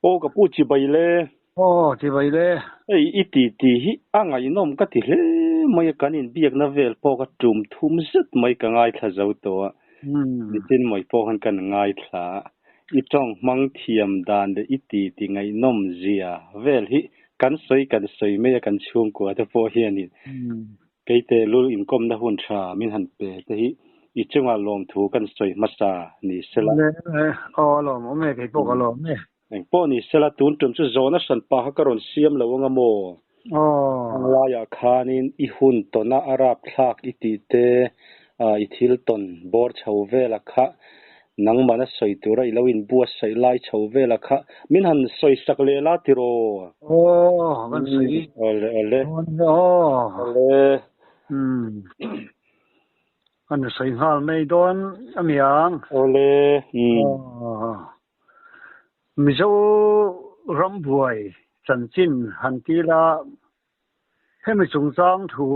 Aw ka pu chibai le. Aw chibai le. Hei i ti ti hi a ngaihnawm ka ti hle mai a, kan inbiakna vel pawh ka tum thum zet mai ka ngaithla zo tawh a, nichin mai pawh khan kan ngaithla a, i tawng hmang thiam dan leh i ti ti ngaihnawm zia vel hi kan sawi kan sawi mai a kan chhungkua te pawh hianin kei tehlul inkawmna hun tha min han pe te hi i chungah lawmthu kan sawi hmasa ni sela. Aw a lawmawm e, kei pawh ka lawm e. Engpawh ni sela, tun tum chu zawhna hran pa kha ka rawn siam lo anga maw? Ang laiah khanin i hun tawna a rapthlak i tih te, i thil tawn bawr chho vela kha nangmahna sawi tura i lo inbuatsaih lai chho vela kha min han sawisak leh la tiraw? Aw, kan sawi. Awle, awle. Awle. Kan sawi nghal mai dawn a niang. Awle. Mizo rambuai chanchin han ti la, hemi chungchang thu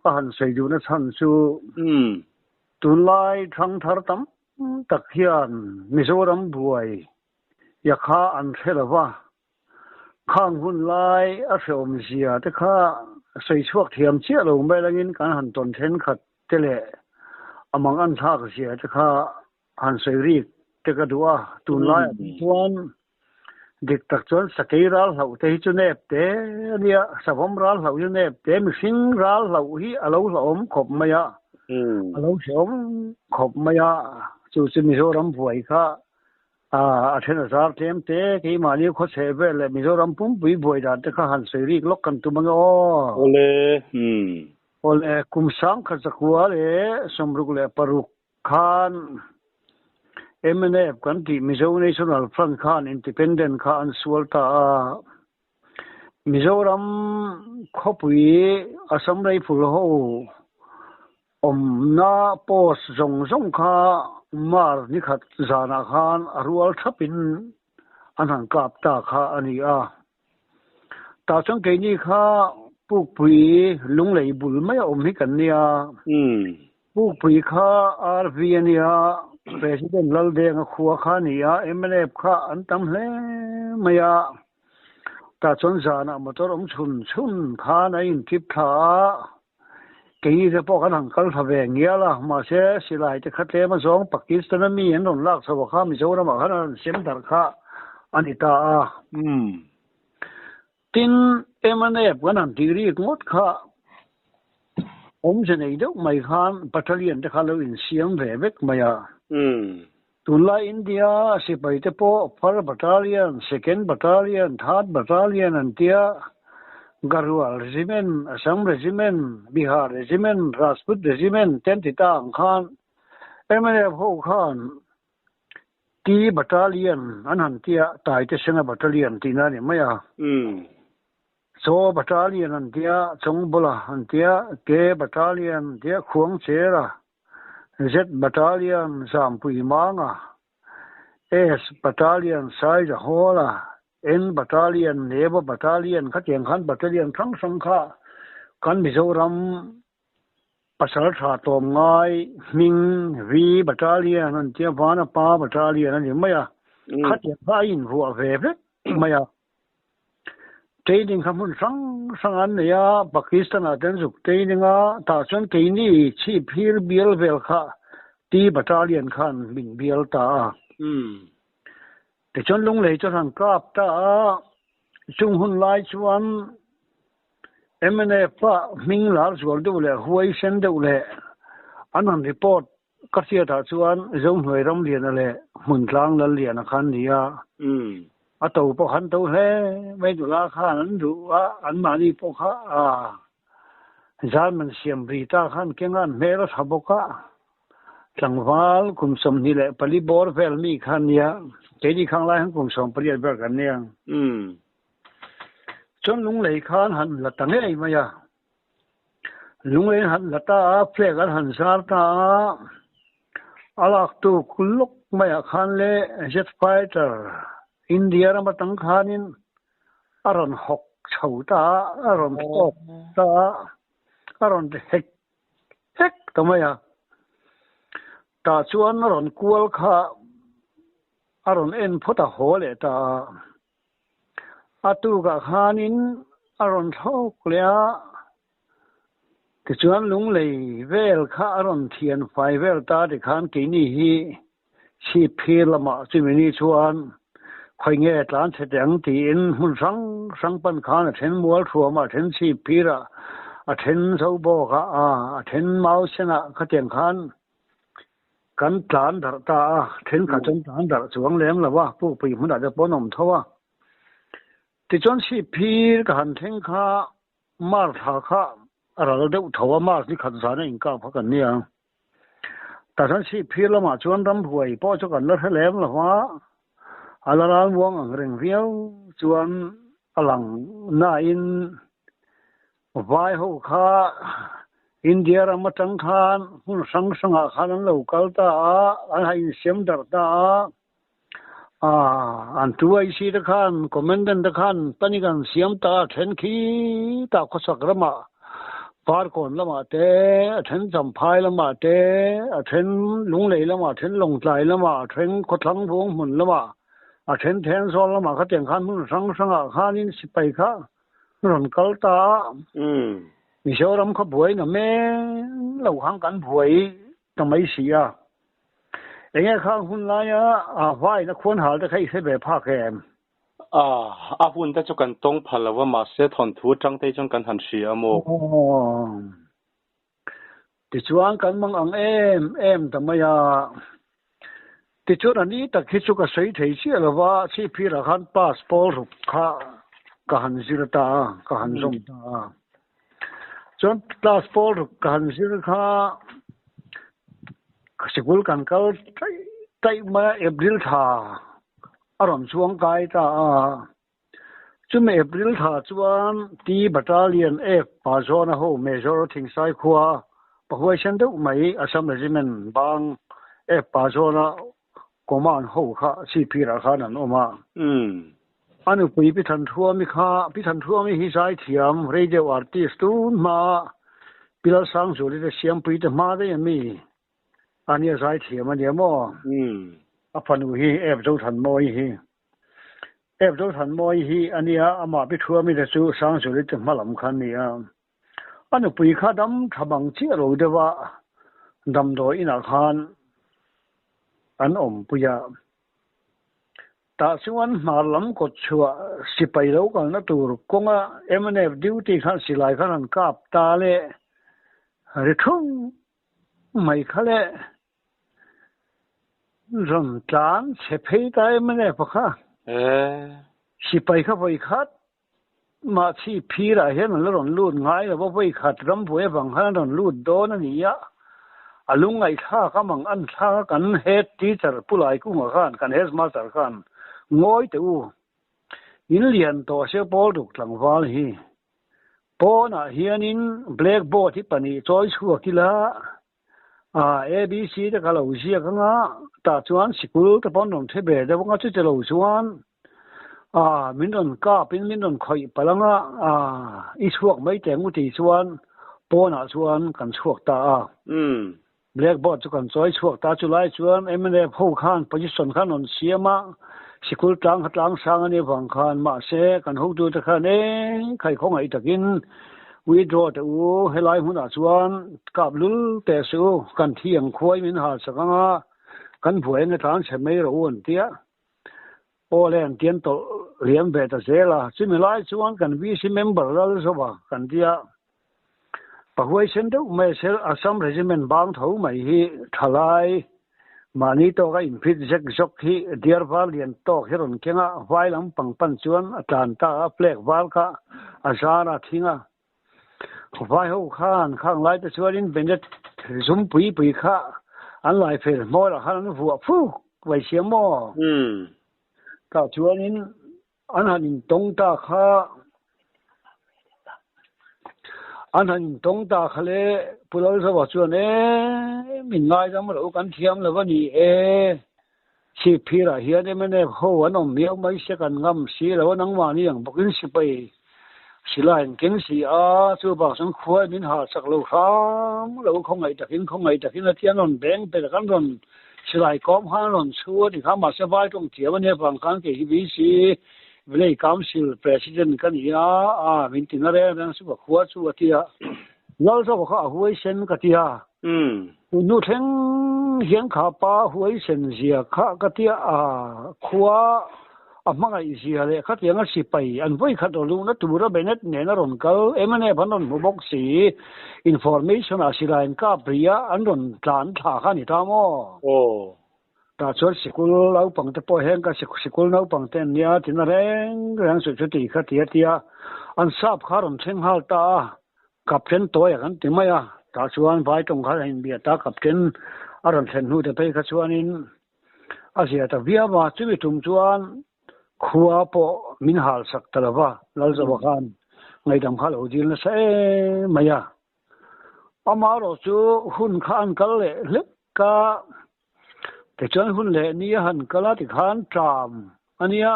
ka han sawi duhna chhan chu tunlai thangthar tam tak hian Mizo rambuai ya kha an hre lo va, khang hun lai a hreawm zia te kha sawi chhuak thiam chiah lo mai langin kan han tawn thenkhat te leh a mang an thlak zia te kha Han sawi rik te ka duh a, tunlai ah chuan dik tak chuan sakei ral hlauh te hi chu nep te a nia, savawm ral hlauh hi chu nep te, mihring ral hlauh hi a lo hlauhawm khawp mai a, a lo hrehawm khawp mai a, chu chu Mizoram buai kha a then a zar tlem te, keimahni khawchheh vel leh Mizoram pumpui buai dan te kha han sawi rik lawk kan tum ange aw. Awle. Awle, kum sangkhat zakua leh 66 Khan mnf kan tih Mizo National Front khan Independent kha an sual ta a. Mizoram khawpui Assam Rifle ho awmna post zawng zawng kha Mar nikhat zanah khan a rual thapin an han kap ta kha a ni a. Tah chuan keini kha Pukpui lunglei bul mai a awm hi kan nia. Pukpui kha RV a nia, President Laldenga khua kha a ni a, mnf kha an tam hle mai a. Tah chuan zanah motor awm chhun chhun khan a intrip thla a. Keini te pawh kan han kal thla ve ngial a, mahse silai te kha tlem azawng Pakistan a mi an rawn lak chho a kha Mizoram ah khan an rawn sem darh kha a ni ta a. Tin, mnf kan han tih rik ngawt kha awmze nei deuh mai khan battalion te kha lo insiam ve vek mai a. Tunlai India sipai te pawh First Battalion, Second Battalion, Third Battalion an tia, Garhwal Regiment, Assam Regiment, Bihar Regiment, Rajput Regiment te an ti ta ang khan mnf ho khan T Battalion an han tia, Taitesena Battalion tihna a ni mai a. Chaw Battalion an tia, Chawngbawla an tia, K Battalion an tia, Khuangchera. Z Battalion Zampui Manga, S Battalion Saiza Hawla, N Battalion Neva Battalion khatiang khan Battalion hrang hrang kha kan Mizoram pasal tha tlawm ngai hming V Battalion an tia Vanapa Battalion a ni mai a, khatiang kha a invuah ve vek mai a. Training kha hmun hrang hrang an nei a, Pakistan ah te an zuk training a, tah chuan keini chhip hir bial vel kha T Battalion khan min bial ta a. Tichuan Lunglei chuan han kap ta a, chung hun lai chuan mnf ah hming lar zual deuh leh huaisen deuh leh an han report Ka hriatah chuan Zohnuai Ramliana leh Hmuntlang Lalliana kha an ni a, a to pawh khan to hle mai nula khan an duh a, anmahni pawh kha Zalman siam ri ta khan keng a, an hmel a tha bawk a, tlangval kum 24 bawr vel mi kha an nia, keini khang lai han kum 18 vel kan nia. Chuan Lunglei khan han la ta ngei mai a. Lunglen han la ta a, flag an han zar ta a, a lak tuk lawk maiah khan le jet fighter India ram atang khanin a rawn hawk chho ta a, a rawn tawk ta a, a rawn ti hek hek ta mai a. Tah chuan a rawn kual kha a rawn en phawt a, haw leh ta a. A tukah khanin a rawn thlawk leh a, tichuan lunglei vel kha a rawn thian fai vel ta tikhan keini hi chhip phir lamah chumi ni chuan khawi nge tlan chhe teh ang tiin hmun hrang hrang pan khan a then mual thuamah a then chhip phirah a then zobawkah a then mau senah khatiang khan kan tlan darh ta a, thenkhat chuan tlan darh chuang lem lo a, pukpui hmunah te pawh an awm tho a. Tichuan chhip phir ka han thleng kha Mar thla kha a ral deuh tho a, March ni khat zana inkap kha kan nia. Tah chuan chhip phir lamah chuan ramhuai pawh chu kan la hre lem lo va, a la ral muang ang reng viau chuan a lang nain vai ho kha India ram atang khan hmun hrang hrangah khan an lo kal ta a, an han insiam darh ta a. An tu IC te khan, Commandant te khan panic an siam ta a, then khi ta khawsak ramah, Parkawn lamah te, a then Champhai lamah te, a then Lunglei lamah, a then Lawngtlai lamah, a then Khawthlang Vuang hmun lamah, a then Thenzawl lamah khatiang khan hmun hrang hrangah khanin sipai kha rawn kal ta a. Mizoram kha buaina meng lo khan kan buai ta mai si a. Enge khang hun laia a vaina khuan hal te kha i hre ve phak em? A, a hun te chu kan tawng phal lo va, mahse thawnthu atang te hi chuan kan han hria a maw? Aw. Tichuan kan mang ang em em ta mai a. Tichuan a ni tak hi chu ka sawi thei chiah lo va, chhipphirah khan pass pawl ruk kha ka han zir ta a, ka han zawm ta a. Chuan class pawl ruk ka han zir kha sikul kan kal taih taih mai a, April thla a rawn chuang kai ta a. Chumi April thla chuan T Battalion F pa zawna ho Major Thingsai khua pahuaisen deuh mai Assam Regiment bang F pa zawna Command ho kha Chhipphirah khan an awm a. A nupui Pi Thanṭhuami kha, Pi Thanṭhuami hi zaithiam, radio artist tun hma Pi Lalsangzuali te Siampui te hma daih a mi a nia zaithiam a nia maw? A fanu hi Ep Zothanmawi hi. Ep Zothanmawi hi a nia amah Pi Ṭhuami te chu Sangzuali te hma lam kha an ni a. A nupui kha dam tha bang chiah lo deuh a, damdawi inah khan an awmpui a. Tah chuan hmar lam kawt chhuah sipai lo kalna tur kawnga mnf duty khan silai khan an kap ta le ri thung mai kha le rawn tlan chhe phei ta mnf kha. Sipai kha vawi khat Mahse phirah hian an la rawn lut ngai lo va, vawi khat rambuai avang khan an rawn lut dawn a ni a, a lungngaihthlak a mang an thlak a, kan head teacher Pu Laikunga khan, kan headmaster khan ngawi teh u, in lian tawh se pawl ruk tlangval hi pawnah hianin blackboard hi pahnih chawi chhuak ila, ABC te ka lo ziak anga tah chuan sikul te pawh an rawn hre ve deuh anga chuti lo chuan min rawn kap in min rawn khawih palh anga i chhuak mai teh ang u tih chuan pawnah chuan kan chhuak ta a. Blackboard chu kan chawi chhuak ta chulai chuan mnf ho khan position khan rawn siam a sikul tlang kha tlang sang a nih avang khan mahse kan hotute khan e khai khawngaih takin Withdraw teh u, helai hmunah chuan kap lul teh suh u, kan thi ang khuai min hal sak ang a, kan buai eng atang chhe mai rawh u an ti a. Aw le an tian tawlh liam ve ta zel a, chumi lai chuan kan VC member lal zo a kan ti a, pahuaisen deuh mai a sel Assam Regiment bang tho mai hi thalai mahni tawka inphit zek zawk hi diar var lian tawk hi rawn keng a, vai lampang pan chuan a tlan ta a, flag var kha a zar a thing a. Vai ho khan khang lai te chuanin Bennett zum pui pui kha an lai fel hmawrah khan an vuah fuk vai sia maw? Tah chuanin An han intawng ta kha An han intawng ta kha le Pu Lalzova chuan e min ngaidam lo kan thiam lo a ni e, Chhipphirah hian mnf ho an awm miau mai se kan ngam si lo a nangmahni ang bawkin sipai silai an keng si a, chubak chuan khuai min ha chak lo hram lo khawngaih takin khawngaih takin a thian rawn beng pe tak an rawn Silai kawm khan rawn chhu a ti kha mahse vai tawng thiam a nia vang khan kei hi VC Village Council President ka ni a, a min ti na reng reng chu ka khua chu a ti a. Lalzova kha a huaisen ka ti a. Nu thleng hian kha pa huaisen zia kha ka ti a, a khua a hmangaih zia leh khatianga sipai an vawi khat aw luhna tura Bennett nena rawn kal mnf an rawn hmu bawk si. Information ah silai an kap ri a, an rawn tlan thla kha a ni ta maw? Aw. Tah chuan sikul naupang te pawh heng ka sikul naupang te an nia tina reng reng chu chuti kha ti a tia an sap kha rawn thleng nghal ta a, Captain Tawia kan ti mai a, tah chuan vai tawng kha a inbia ta Captain a rawn thlen hnu te phei kha chuanin a zia ta viau a, chumi tum chuan khua pawh min hal sak ta lo va, Lalzova khan ngaihdam kha a lo dil nasa em mai a. Amaherawh chu hun kha an kal leh hlek a, tichuan hun leh ni a han kal a tikhan ṭam a nia,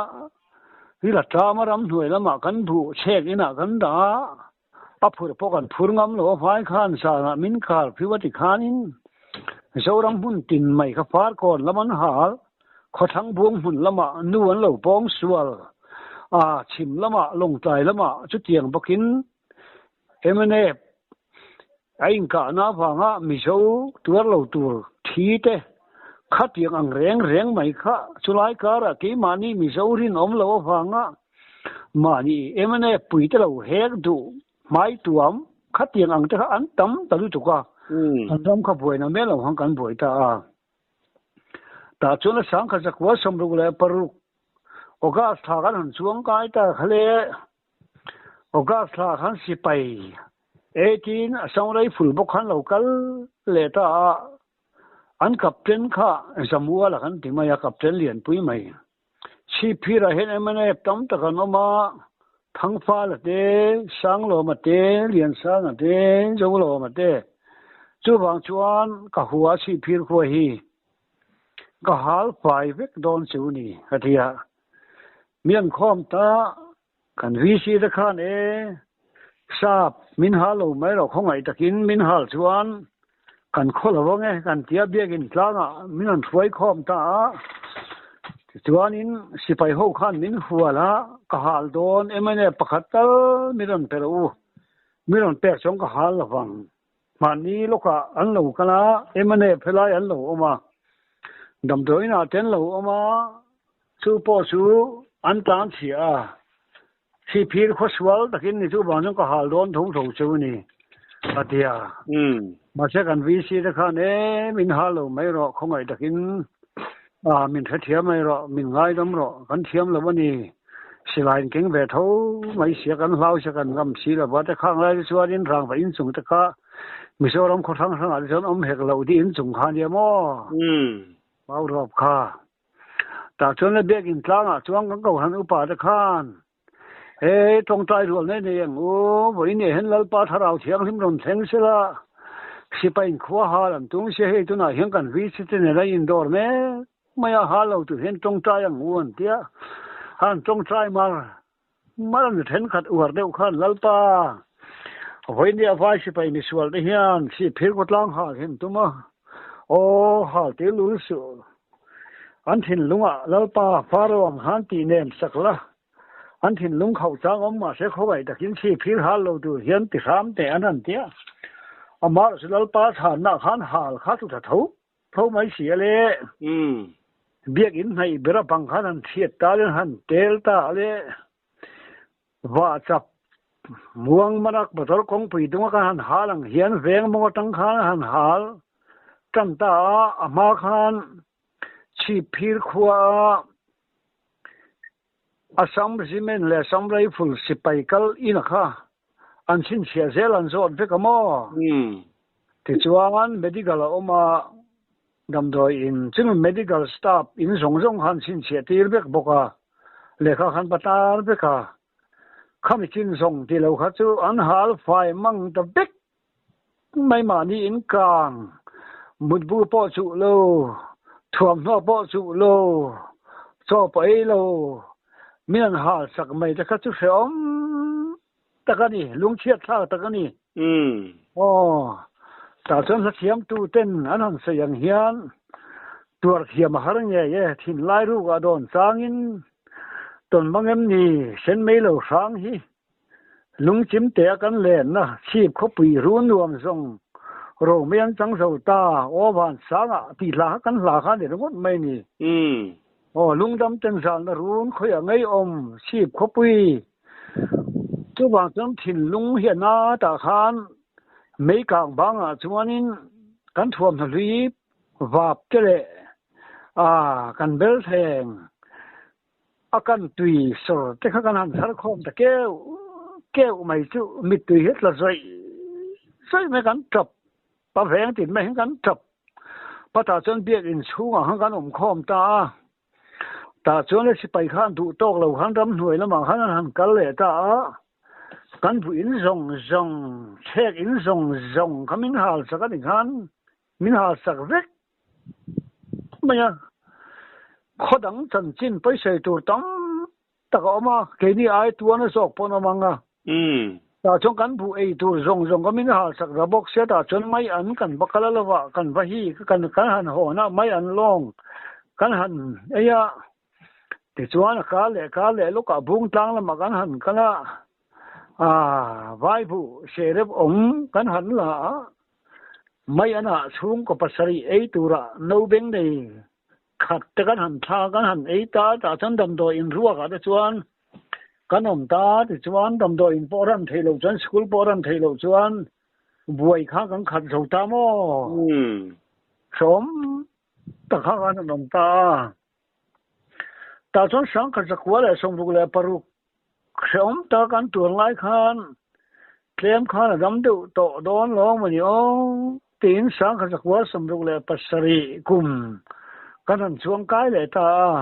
rila ṭam a ramhnuai lamah kan buh chhek inah kan dah a, a phur pawh kan phur ngam lo a hmai khan zanah min khar phiu a tikhanin Zoram hmun tin mai kha Farkawn lam an hal, Khawthlang buang hmun lamah nu an lo pawng sual a, chhim lamah Lawngtlai lamah chutiang bawkin Mnf a inkahna avanga Mizo tuar lo tur thi te khatiang ang reng reng mai kha chulai karah keimahni Mizo rinawm lo avanga mahni mnf pui te lo hek duh hmai tuam khatiang ang te kha an tam ta lutuk a, kan ram kha buaina mel lo hang kan buai ta a. Tah chuan a sangkhat zakua 66 August thla kan han chuang kai ta kha le. August thla khan sipai 18 Assam Rifle bawk khan lo kal leh ta a, an captain kha Zamuala kan ti mai a, captain lianpui mai. Chhipphirah hian mnf tam tak an awm a, Thangfala te, Sanglawma te, Liansanga te, Zolawma te. Chuvang chuan ka hua Chhipphir khua hi ka hal fai vek dawn chu ni ka ti a. Mian khawm ta kan VC te khan e sap min hal lo mai lo khawngaih takin min hal chuan kan khaw lo ang e kan tia biakin tlangah min rawn hruai khawm ta a tichuanin sipai ho khan min hual a ka hal dawn mnf pakhat tal min rawn pe rawh u min rawn pek chuan ka hal lovang mahni lawkah an lo kal a mnf helai an lo awm a damdawiinah te an lo awm a. Chu pawh chu an tlan chhiah a, Sihphir khawsual takin ni chu vang chuan ka hal dawn tho tho chu a ni, a ti a. Mahse kan VC te khan e, min hal lo mai rawh, khawngaih takin a, min hrethiam mai rawh, min ngaidam rawh, kan thiam lo a ni, silai in keng ve tho mai sia, kan hlau sia, kan ngam si lo va te khang lai te chuanin rangva inchung te kha Mizoram khaw hrang hrangah te chuan awm hek loh dih inchung kha a nia maw? Maurawp kha. Tah chuan le biakinn tlangah chuan kan kohhran upa te khan he tawngtai rual nei nei ang u, vawiin eh hian Lalpa Thlarau Thianghlim rawn thleng sela, sipai in khua hal an tum sia hei tunah hian kan VC te nen a indawr mek mai a, hal lo tur hian tawngtai ang u an tia, han tawngtai mar mar an thenkhat uar deuh khan Lalpa vawiin nia vai sipai misual te hian sihphir khawtlang hal hi an tum a, aw hal tir lul suh an thinlungah Lalpa Pharaoh ang khan tih nem sak la, an thinlung khauh chang awm mahse khawngaih takin sihphir hal lo tur hian ti hram teh an han tia, amah chu Lalpa chhanna khan hal kha chu tha tho Tho mai si a le. Biakinn hnaih ber a bang khan han chhiat ta le, han tel ta a le. Va chap muang manak motor kawngpui dunga khan han hal ang hian veng mawng atang khan han hal tan ta a, a hma khan Chhipphir khua a Assam Regiment leh Assam Rifle sipai kal ina kha an chhinchhiah zel an zawt vek a maw? Tichuan medical a awm a, damdawi in chumi medical staff in zawng zawng kha an chhinchhiah tir vek bawk a, lehkha khan pa tar vek a, khami chin zawng ti lo kha chu an hal fai mang ta vek mai mahni in kang, mutbu pawh chuh lo, thuamhnaw pawh chuh lo, chaw pawh ei lo, min an hal sak mai te kha chu hrehawm tak a ni, lungchhiat thlak tak a ni. Aw, tah chuan hlathiamtu ten an han sawi ang hian tuar thiam a har ngei e, thinlai rukah dawn changin. Tawn mang em ni sen mei lo hrang hi lungchim te a kan lenna chhip khawpui run nuam zawng ro mai an chang zo ta aw van sangah tih hla kha kan hla kha a ni ringawt mai ni. Aw lungdam ten zalna run khawiah ngeiawm chhip khawpui chuvang chuan thinlung hi a na tah khan mei kang bangah chuanin kan thuamhnaw hlui vap te leh ah kan belthleng a kan tui sawr te kha kan han thar khawm ta keuh keuh mai chu mittui hi tla zawih zawih mai kan tap pa veng tin mai hian kan tap patah chuan biakinn chhungah khan kan awm khawm ta a tah chuan le sipai khan duh tawk lo khan ramhnuai lamah khan an han kal leh ta a kan buh in zawng zawng thlek in zawng zawng kha min hal sak a ni khan min hal sak vek mai a, khaw dang chanchin pawisawi tur tam tak a awm a, keini ai tuan a zawk pawh an awm ang a. Tah chuan kan buh ei tur zawng zawng ka min hal sak ra bawk sia, tah chuan mai an kan va kal a lova, kan va hi kan kan han hawn a, mai an lawng kan han ei a, tichuan a kal leh kal leh lawkah bung tlang lamah kan han kal a, aa vai buh serep awm kan han la a, Mai an ah chhungkaw pasarih ei tura no beng nei khat te kan han thla kan han ei ta tah chuan damdawi in ruak ah te chuan kan awm ta tichuan damdawi in pawh ran theih loh chuan school pawh ran theih loh chuan buai kha kan khat zo ta maw? Hrawm tak kha kan han awm ta a. Tah chuan sangkhat zakua leh sawmruk leh paruk Hrehawm tak an tuar lai khan tlem khan a dam deuh tawh dawn lawng a ni aw tiin sangkhat zakua sawmruk leh pasarih kum kan han chuang kai leh ta a.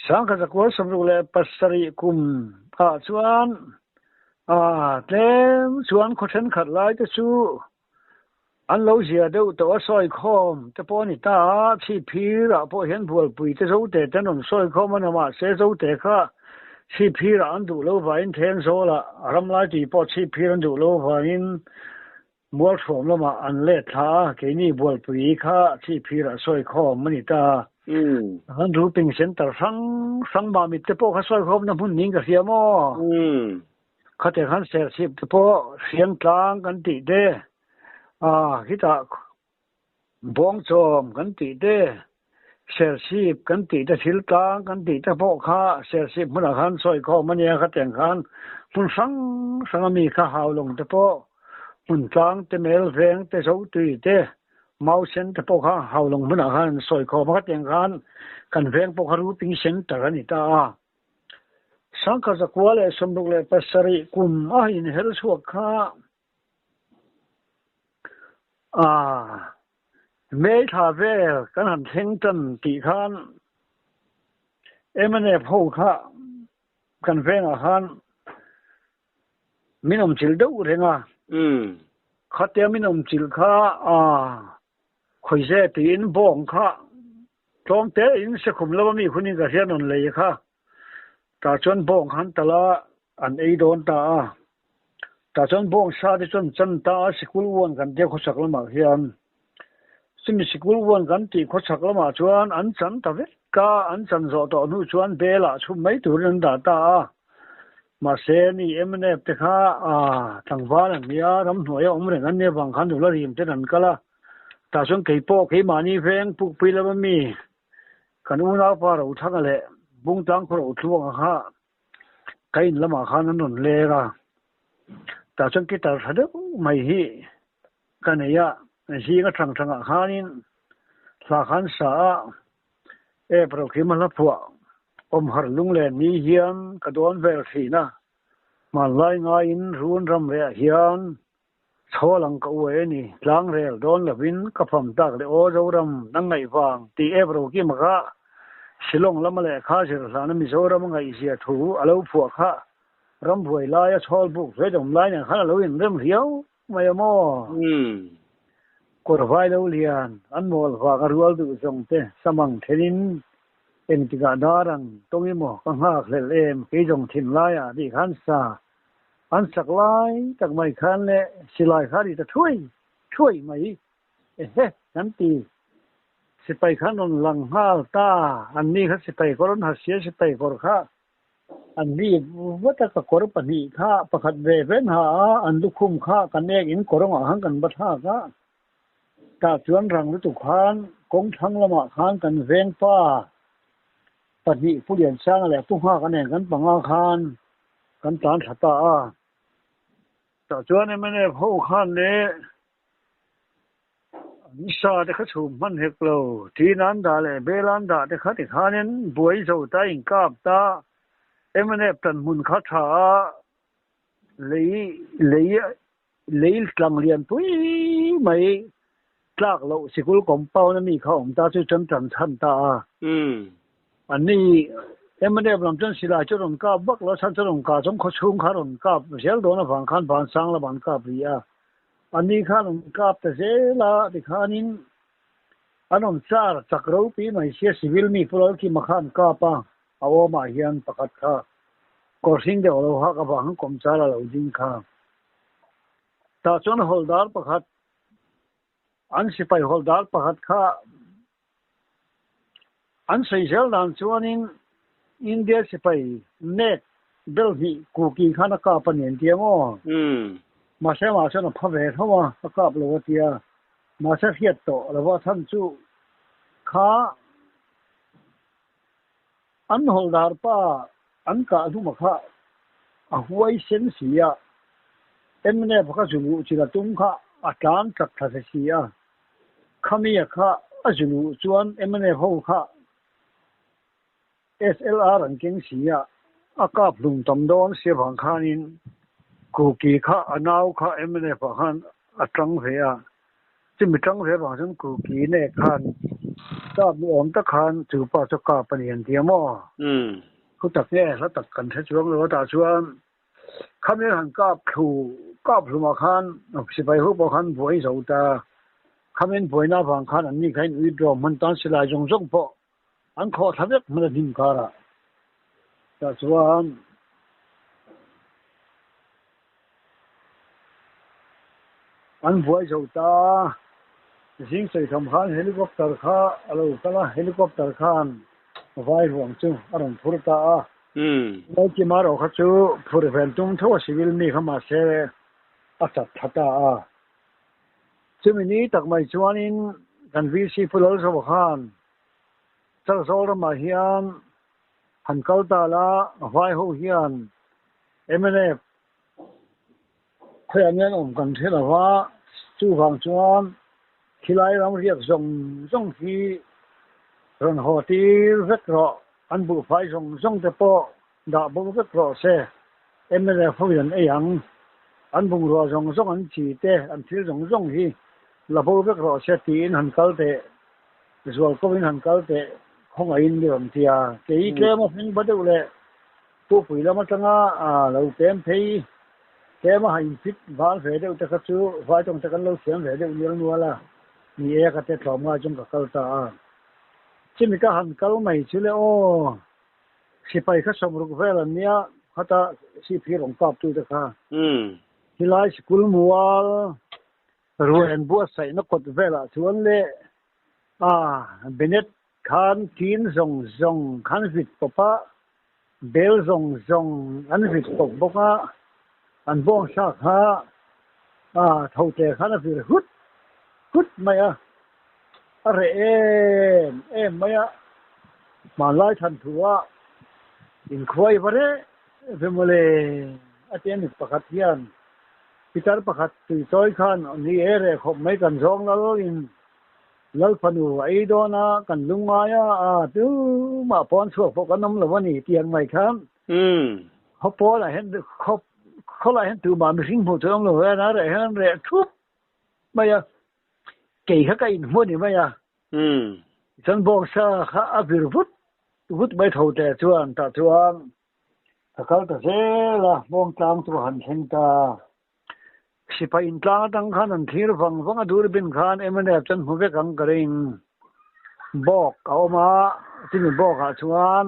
Sangkhat zakua sawmruk leh pasarih kum ah chuan tlem chuan khaw thenkhat lai te chu An lo zia deuh tawh a sawi khawm te pawh a ni ta a, chhipphir ah pawh hian bualpui te zote te an rawn sawi khawm a ni mahse zote kha chhipphir ah an duh lo vangin then zawl ah ramlai tih pawh chhipphir an duh lo vangin mualhruam lamah an let thla a, keini bualpui kha chhipphir ah sawi khawm a ni ta a. An grouping center hrang hrang mamit te pawh kha sawi khawmna hmun niin ka hria maw? Khatiang khan serchhip te pawh hriang tlang kan tih te, ah khitah bawngchawm kan tih te, serchhip kan tih te, thil tlang kan tih te pawh kha serchhip hmunah khan sawi khawm a nia, khatiang khan hmun hrang hrang a mi kha haulawng te pawh hmun tlang te, mel veng te, zotui te, mau sen te pawh kha haulawng hmunah khan an sawi khawm a, khatiang khan kan veng pawh kha Ruping Centre a ni ta a. Sangkhat zakua leh sawmruk leh pasarih kum a inher chhuak kha a May thla vel kan han thleng tan tih khan mnf ho kha kan vengah khan min awm chilh deuh reng a. Khatia min awm chilh kha a khawize tiin bawng kha Tlawm te in sekhum lo ami hunin ka hria nawn lei kha. Tah chuan bawng khan tal a, an ei dawn ta a. Tah chuan bawng sa te chuan chan ta a, sikul uan kan tia khawchhak lamah hian. Chumi sikul uan kan tih khawchhak lamah chuan an chan ta vek a, an chan zawh tawh hnu chuan bel ah chhum mai turin an dah ta a. Mahse ni mnf te kha tlangval an nia, ramhnuai a awm reng an nia vang khan nula rim ten an kal a. Tah chuan kei pawh keimahni veng pukpui lama mi kan unaupa Rothanga leh Bungtlang khaw Rothluanga kha ka in lamah khan an rawn leng a. Tah chuan guitar tha deuh mai hi ka nei a, zing atang tangah khanin hla khan sa a, App Rokhima hla phuah awmhar lunglen ni hian ka dawn vel thin a, hmanlai ngaiin run ram rehah hian Chhawl ang ka uai a ni, tlangrel dawn lovin ka fam tak leh aw Zoram nang ngaih vang tih ep ro kim kha Shillong lama lehkha zir hlana Mizoram a ngaihzia thu a lo phuah kha rambuai laia chhawl buk ve dawm lai nen khan a lo inrem riau mai a maw? Kawr vai lo lian an mawl vang a rual duh zawng te samang thenin engtikah dar ang tawng emaw ka nghak hlelh em kei zawng thinlaiah tih khan sa An sak lai tak mai khan leh silai kha ri ta thuai thuai mai ehe kan ti. Sipai khan rawn lang nghal ta, an ni kha sipai kawr an ha sia, sipai kawr kha. An ri vat a, ka kawr pahnih kha pakhat ve ven ha a, an lukhum kha kan ek in kawrawngah khan kan va thlak a. Tah chuan rang lutuk khan kawng thlang lamah khan kan veng pa pahnih Pu Liansanga leh Pu Nghaka nen kan panga khan kan tlan thla ta a. Tah chuan mnf ho khan leh An sa te kha chhum hman hek lo. Tin an dah leh bel an dah te kha tikhanin buai zo ta inkap ta mnf tan hmun kha tha a lei lei lei tlang lian pui mai tlak loh sikul compound a mi kha awm ta chu tan tan chhan ta a. An ni mnf lam chuan silai chu rawn kap vak lo a, chhan chu rawn kah chuan khawchhung kha rawn kap zel dawn avang khan vansang lamah an kap rih a. An ni khan an kap ta zel a, tikhanin an rawn char chak ropui mai sia civil mi Pu Lalkima kha an kap a, a awmah hian pakhat kha kawr hring deuh a lo hak avang khan kawmchar a lo ding kha. Tah chuan hawldar pakhat an sipai hawldar pakhat kha An sawi zel dan chuanin India sipai nek bel hnih Kuki khan a kap a ni an ti ang aw. Mahse amah chuan a pha ve tho a, a kap lo a ti a. Mahse hriat tawh lo va chhan chu kha an hawldar pa an kah hluma kha a huai sen si a, mnf kha zu luh chil a tum kha a tlan chak thla se si a. Khamia kha a zu luh chuan mnf ho kha SLR an keng si a, a kap hlum tam dawn sia vang khanin Kuki kha a nau kha mnf ah khan a tang ve a, chumi tang ve vang chuan Kuki nek khan kap ni awm tak khan chu pa chu kap a ni an ti a maw? Thu tak nge hla tak kan hre chuang lo a tah chuan Khami han kap thlu kap hlumah khan sipai ho pawh khan buai zo ta. Khamin buaina avang khan an ni kha in withdraw hman tan silai zawng zawng pawh an khawh thla vek hman a hnim karah. Tah chuan an buai zo ta. Zing sawikham khan helicopter kha a lo kal a, helicopter khan vai ruang chu a rawn phur ta a. Lalkima erawh kha chu phur ven tum tho a civil mi kha mahse a chat thla ta a. Chumi ni tak mai chuanin kan VC Pu Lalzova khan Chalzawl ramah hian han kal ta la, vai ho hian mnf Khawiah nge an awm kan hre lo va, chuvang chuan khilai ram riak zawng zawng hi rawn haw tir vek rawh, an buhfai zawng zawng te pawh dah bo vek rawh se, mnf ho in an ei ang, an bungrua zawng zawng an chi te, an thil zawng zawng hi la bo vek rawh se tiin han kal teh, zual ko in han kal teh khawngaihin mi rawn ti a, kei tlem a hming va deuh leh Pupui lam atanga lo pem phei tlem a han infit val ve deuh te kha chu vai tawng te kan lo thiam ve deuh nial nual a, ni e ka te tlawm ngai chuan ka kal ta a. Chumi ka han kal mai chu le aw, sipai kha sawmruk vel an nia, khata siphi rawn kap tu te kha. Helai sikul mual ruaen buatsaihna kawt velah chuan le a Bennett Khan tin zawng zawng khan vit pawp a, bel zawng zawng an vit pawp bawk a, an bawngsa kha a tho te khan a vir hut hut mai a, a reh em em mai a, hmanlai than thu a inkhuai va reh ve mawle a ti a ni pakhat hian pitar pakhat tuichawi khan ni e reh khawp mai kan zawng lal in Lal fanu a ei dawn a, kan lung ngai a, a tumah pawn chhuak pawh kan awm lo a ni tih ang mai khan khaw pawnah hian khaw khawlaiah hian tumah mihring hmuh tur awm lo hian a reh hian an reh thup mai a, kei kha ka inhmu a ni mai a. Tichuan bawngsa kha a vir vut vut mai tho teh chuan tah chuan ka kal ta zel a, bawngtlang chu ka han thleng ta. Sipai intlang atang khan an thlir vang vang a, durbin khan mnf chuan hmu vek ang ka ring. Bawk a awm a, chumi bawkah chuan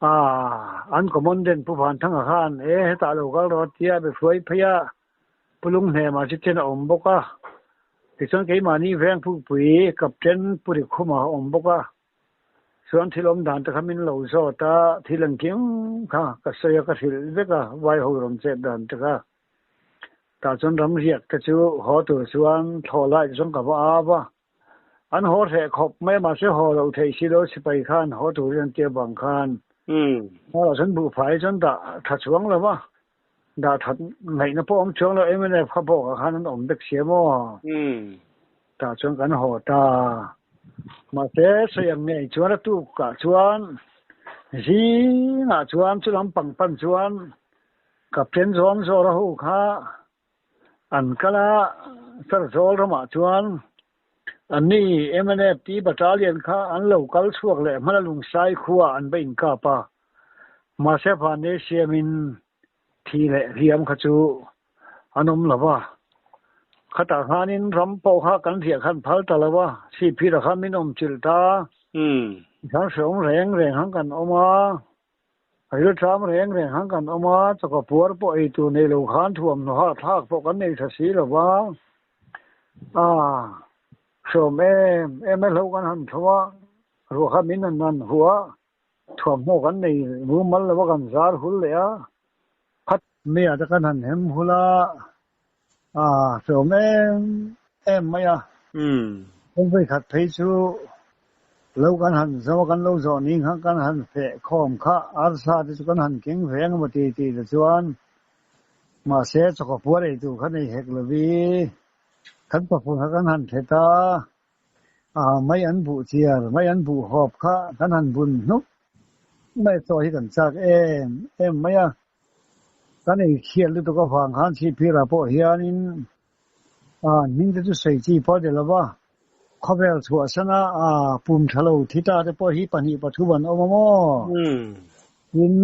aah an commandant Pu Vanthanga khan e hetah lo kal rawh a tia be hruai phei a, Pu Lunghnema chu chen a awm bawk a, tichuan keimahni veng pukpui Captain Pu Rikhuma a awm bawk a. Chuan thil awm dan te kha min lo zawt a, thil engkim kha ka sawi a, ka hrilh vek a, vai ho rawn chet dan te kha. Tah chuan ram riak te chu haw tur chuan thlawh lai te chuan ka va au a. An haw hreh khawp mai a, mahse haw loh theih si lo sipai khan haw turin an tia bang khan. Hmawrah chuan buhfai chuan dah tha chuang lo va, dah that ngaihna pawh awm chuang lo, mnf kha bawkah khan an awm vek sia maw? Tah chuan kan haw ta. Mahse sawi ang ngei chuan a tukah chuan zingah chuan chu lampang pan chuan Captain John Zora ho kha an kal a, Serzawl ramah chuan anni mnf tih battalion kha an lo kal chhuak leh hmala Lungsai khua an va inkap a, mahse Vanlei siamin thi leh hliam kha chu an awm lo va. Khatah khanin ram pawh kha kan riah khan phal ta lo a, Sihphira kha min awm chilh ta, khan hreawm reng reng han kan awm a. Rilṭam reng reng han kan awm a, chawka puar pawh ei tur nei lo khan thuamhnaw ha thlak pawh kan nei tha si lo va. Aaa, hreawm em em e hlo kan han tho a, ruah kha min han han huh a, thuamhnaw kan nei mumal lo va kan zar hul leh a, khat meiah te kan han hem hul a, Aaa, hreawm em em mai a. Kawngpui khat phei chu lo kan han zo a, kan lo zawh ning kha kan han feh khawm kha arsa te chu kan han keng ve ang emaw ti tih te chuan mahse chawkaw puar ei tur kha nei hek lovi kan paphun kha kan han thet a, aa mai an buh chiar, mai an buh hawp kha kan han bun hnuk mai chaw hi kan chak em em mai a. Kan ei chhiat lutuk avang khan Chhipphirah pawh hianin an hming te chu sawi chi pawh a ni lo va, khawvel chhuahsana pum tha lo thi ta te pawh hi pahnih pathum an awm a maw? Tin,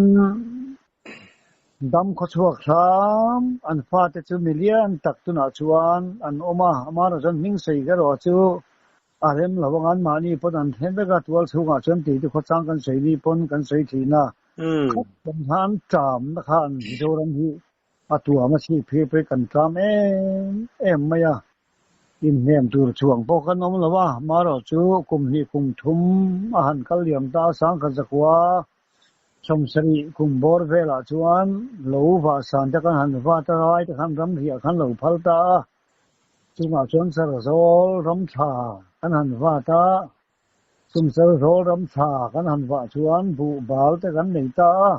dam khawchhuak hram an fate chu milian tak tunah chuan an awm a, amaherawhchu an hming sawi erawh chu a rem lo ang, anmahni pawn an then vek a, tual chhungah chuan tih te khawchang kan sawi ni pawn kan sawi thin a, khat kan khan ṭamna khan Mizoram hi a tuam a chhip phir pawh hi kan ṭam em em mai a, inhnem tur chhuang pawh kan awm lo a, marawh chu kum hnih kum thum a han kal liam ta a, sangkhat zakua sawmsarih kum bawr velah chuan lo vahsan te kan han vat a, rai te khan ramriah khan lo phal ta a. Chungah chuan Serzawl ram tha kan han vat a, chung Serzawl ram tha kan han vah chuan buh bal te kan nei ta a,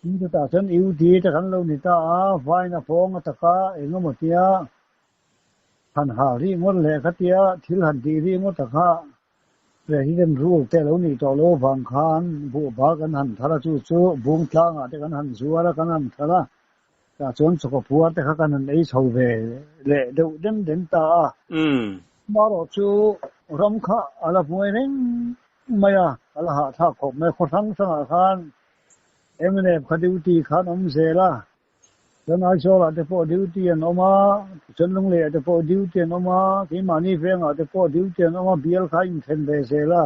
tin chutah chuan UD te kan lo ni ta a, vaina pawng a taka eng emaw tia han hal rih ngawt leh khatia thil han tih rih ngawt a kha President rule te lo nih tawh lo avang khan buh bal kan han thar a, chu chu bung tlangah te kan han zuar a, kan han thar a. Tah chuan chawkaw puar te kha kan han ei chho ve leh deuh den den ta a. Amaherawh chu ram kha a la buai reng mai a, a la hahthlak khawp mai. Khaw hrang hrangah khan mnf kha duty khan awm zel a, chuan Aizawlah te pawh duty an awm a, tichuan Lungleiah te pawh duty an awm a, keimahni vengah te pawh duty an awm a, bial kha a inthen ve zel a.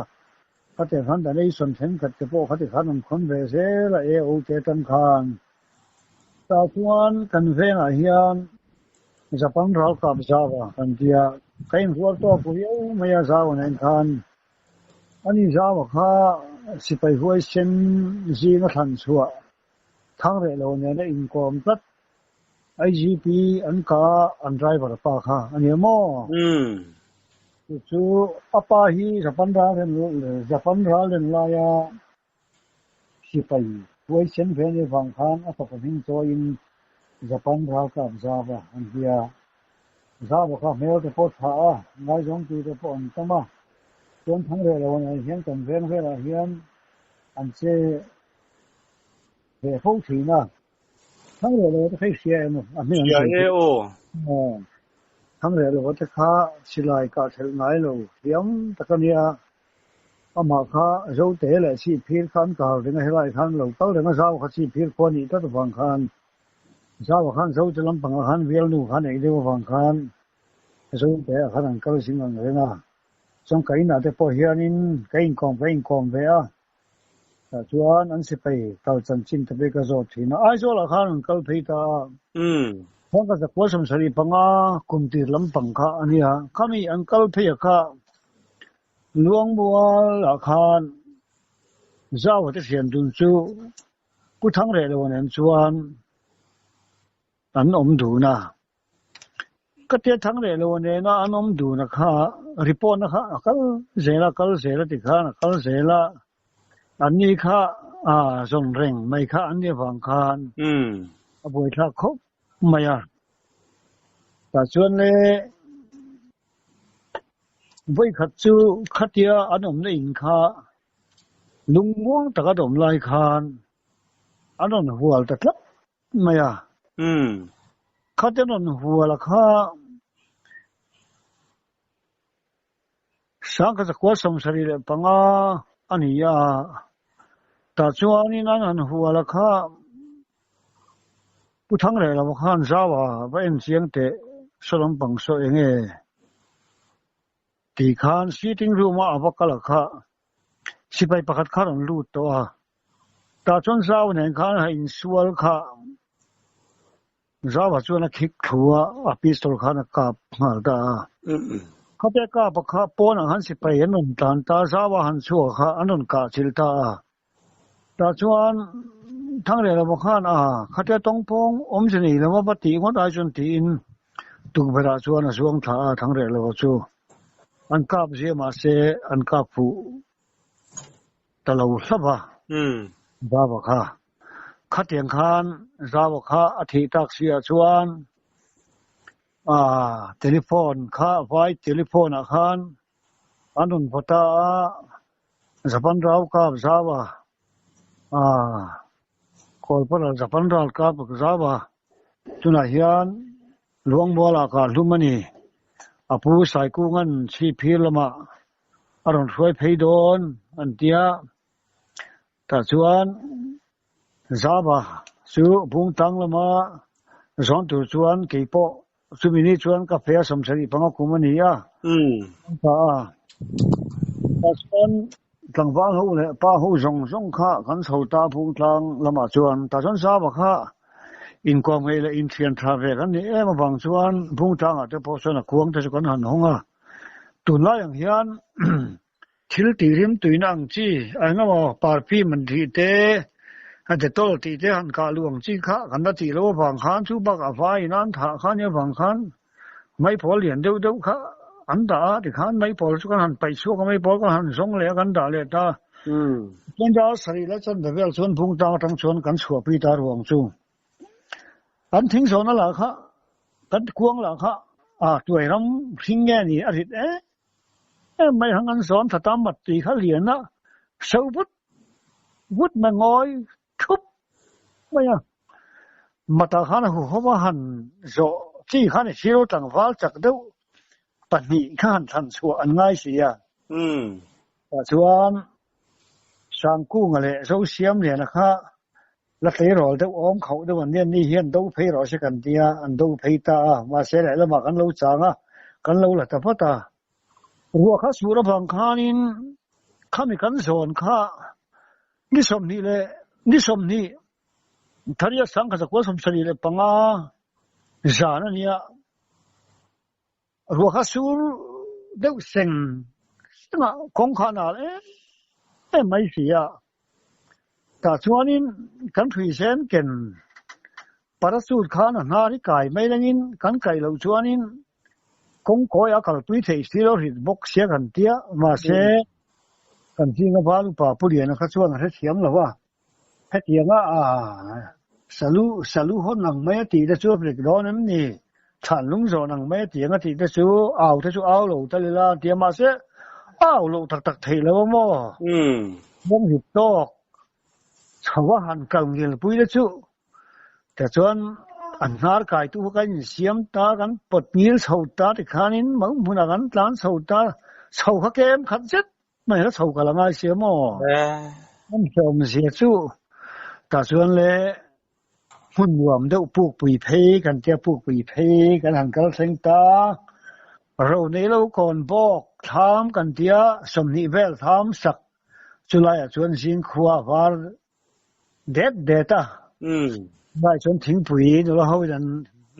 Khatiang khan donation thenkhat te pawh khati khan an khawn ve zel a AO te atang khan. Tah chuan kan vengah hian Japan ralkap zau a kan tia ka inrual tawk viau mai a zau a nen khan ani zau a kha sipai huaisen zinga thlan chhuah thang reh lo nen a inkawm tlat IGP an ka an driver pa kha a nia maw? Chu chu a pa hi Japan ral Japan ral len laia sipai huaisen ve ni vang khan a fapa hming chawiin Japan ralkap zava an hria. Zava kha hmel te pawh tha a, ngaizawngtu te pawh an tam a. Chuan thang reh lo ah hian kan veng velah hian an che ve fo thin a. Thang reh lo te kha i hria em? A hming an sawi Hria e aw. Aw. Thang reh lo te kha silai kah thelh ngai lo thiam tak a nia. Amah kha Zote leh Chhipphir kha an kal reng a, helai khan lo kal reng a, Zau kha Chhipphir khua nih tlat avang khan Zau ah khan Zote lampangah khan bialnu kha neih deuh avang khan Zote ah khan an kal zing ang reng a. Chuan ka inah te pawh hianin ka inkawm ka inkawm ve a. Tah chuan an sipai kal chanchin te pawh ka zawt thin a, Aizawl ah khan an kal phei ta a. Chuan ka zakua sawmsarih panga kum tir lampang kha a nia, khami an kal phei ah kha Luangmual ah khan Zaua te thian dun chu Pu Thangrehlo nen chuan an awm dun a. Ka tia Thangrehlo nena an awm dun a kha report na kha a kal zel a, kal zel a ti khan a kal zel a. Anni kha a zawn reng mai kha an nih avang khan a buaithlak khawp mai a. Tah chuan le vawikhat chu khatia an awmna in kha Lungmuang taka dawm lai khan an rawn hual ta tlat mai a. Khate an rawn hual a kha Sangkha zakua 75 a ni a, tah chuanin an han hual a kha Pu Thangrehlo khan zau a va en chiang teh saw lampang saw eng nge? Ti khan sitting room a ava kal a kha sipai pakhat kha rawn lut tawh a, tah chuan Zau nen khan a insual kha Zau-a chuan a khik thlu a, a pistol khan a kap nghal ta a. Khatia kap a kha pawnah khan sipai an rawn tlan ta, Zau-a han chhuak kha an rawn kah chilh ta a. Tah chuan Thangrelova khan a khatia tawngpawng awmze nei lova va tih ngawt ai chuan tiin tukverhah chuan a zuang thla a, Thangrelova chu an kap zia mahse an kap fuh ta lo hlauh a, Zava kha. Khatiang khan Zava kha a thih tak si ah chuan a telephone kha vai telephone ah khan an rawn vaw ta a, Japan ral kap zau a, aah Kawlpara Japan ral kap zau a, tunah hian Luangmualah kah hlum a ni. A pu Saikunga'n chhipphir lamah a rawn hruai phei dawn an tia, tah chuan Zava chu Bungtlang lama zawn tur chuan keipawh Chumi ni chuan ka fea 75 kum a ni a, ka a. Tah chuan tlangval ho leh pa ho zawng zawng kha kan chho ta Phungtlang lamah chuan. Tah chuan Zava kha inkuam ngei leh inthian tha ve kan nih em avang chuan Phungtlangah te pawh chuan a kuang te chu kan han hawng a. Tunlai ang hian Thil tih rim tuina ang chi, a engemaw perfume an tih te, a Dettol tih te han kah luh ang chi kha kan la tih loh avang khan chu bakah vaiin an thah kha nia vang khan maipawl lian deuh deuh kha an dah a tikhan maipawl chu kan han paih chhuak a maipawl kan han zawng leh a kan dah leh ta. Chuan dar sarih la chan ve vel chuan bung tang atang chuan kan chhuahpui ta ruang chu. Kan thing zawhna lah kha kan kuang lah kha a tuai ram hring nge ni a rit em em mai hang an zawn tha ta mat tui kha lian a so vut vut mai ngawi thup mai a matah khan a huhawm a han zawh chi khan i thil tlangval chak deuh pahnih kha han thlan chhuah an ngai si a tah chuan Sangkunga leh Zosiamliana kha La tleirawl deuh awm khauh deuh an nia, ni hian do phei rawh se kan tia, an do phei ta a, mahse lehlamah kan lo chang a, kan lo la ta vat a. Ruah kha sur avang khanin khami kan zawn kha ni 20 leh ni 20 thariat sangkhat zakua 75 zan a nia. Ruah kha sur deuh seng seng a, kawng kha a nal em em mai si a. Tah chuanin kan hruisen ken parachute khan a hnar hi kai mai langin kan kaih loh chuanin kawng kawi a kalpui theih si lo hrit bawk sia kan tia. Mahse, kan zinga val upa Pu Liana kha chuan a hrethiam lo a. Hetianga a salu salu hawn ang mai a tih te chu a rik dawn em ni? Thlan lung zawn ang mai a tih ang a tih te chu au te chu au lo ta lila a ti a, mahse au loh tak tak theih lo a maw? Bawng hip tawk chho a han kal ngil pui te chu tichuan an hnar kaitu kha kan insiam ta, kan pawt ngil chho ta tikhanin mau hmunah kan tlan chho ta, chho kha kem khat zet Mai la chho kal a ngai sia maw? An hlawm zia chu tah chuan le hmun nuam deuh pukpui phei kan tia pukpui phei kan han kal thleng ta. Ro nei lo kawn bawk thlam kan tia 20 vel thlam sak chulaiah chuan zingkhua a var det det a. Chulaiah chuan thingpui nula ho in an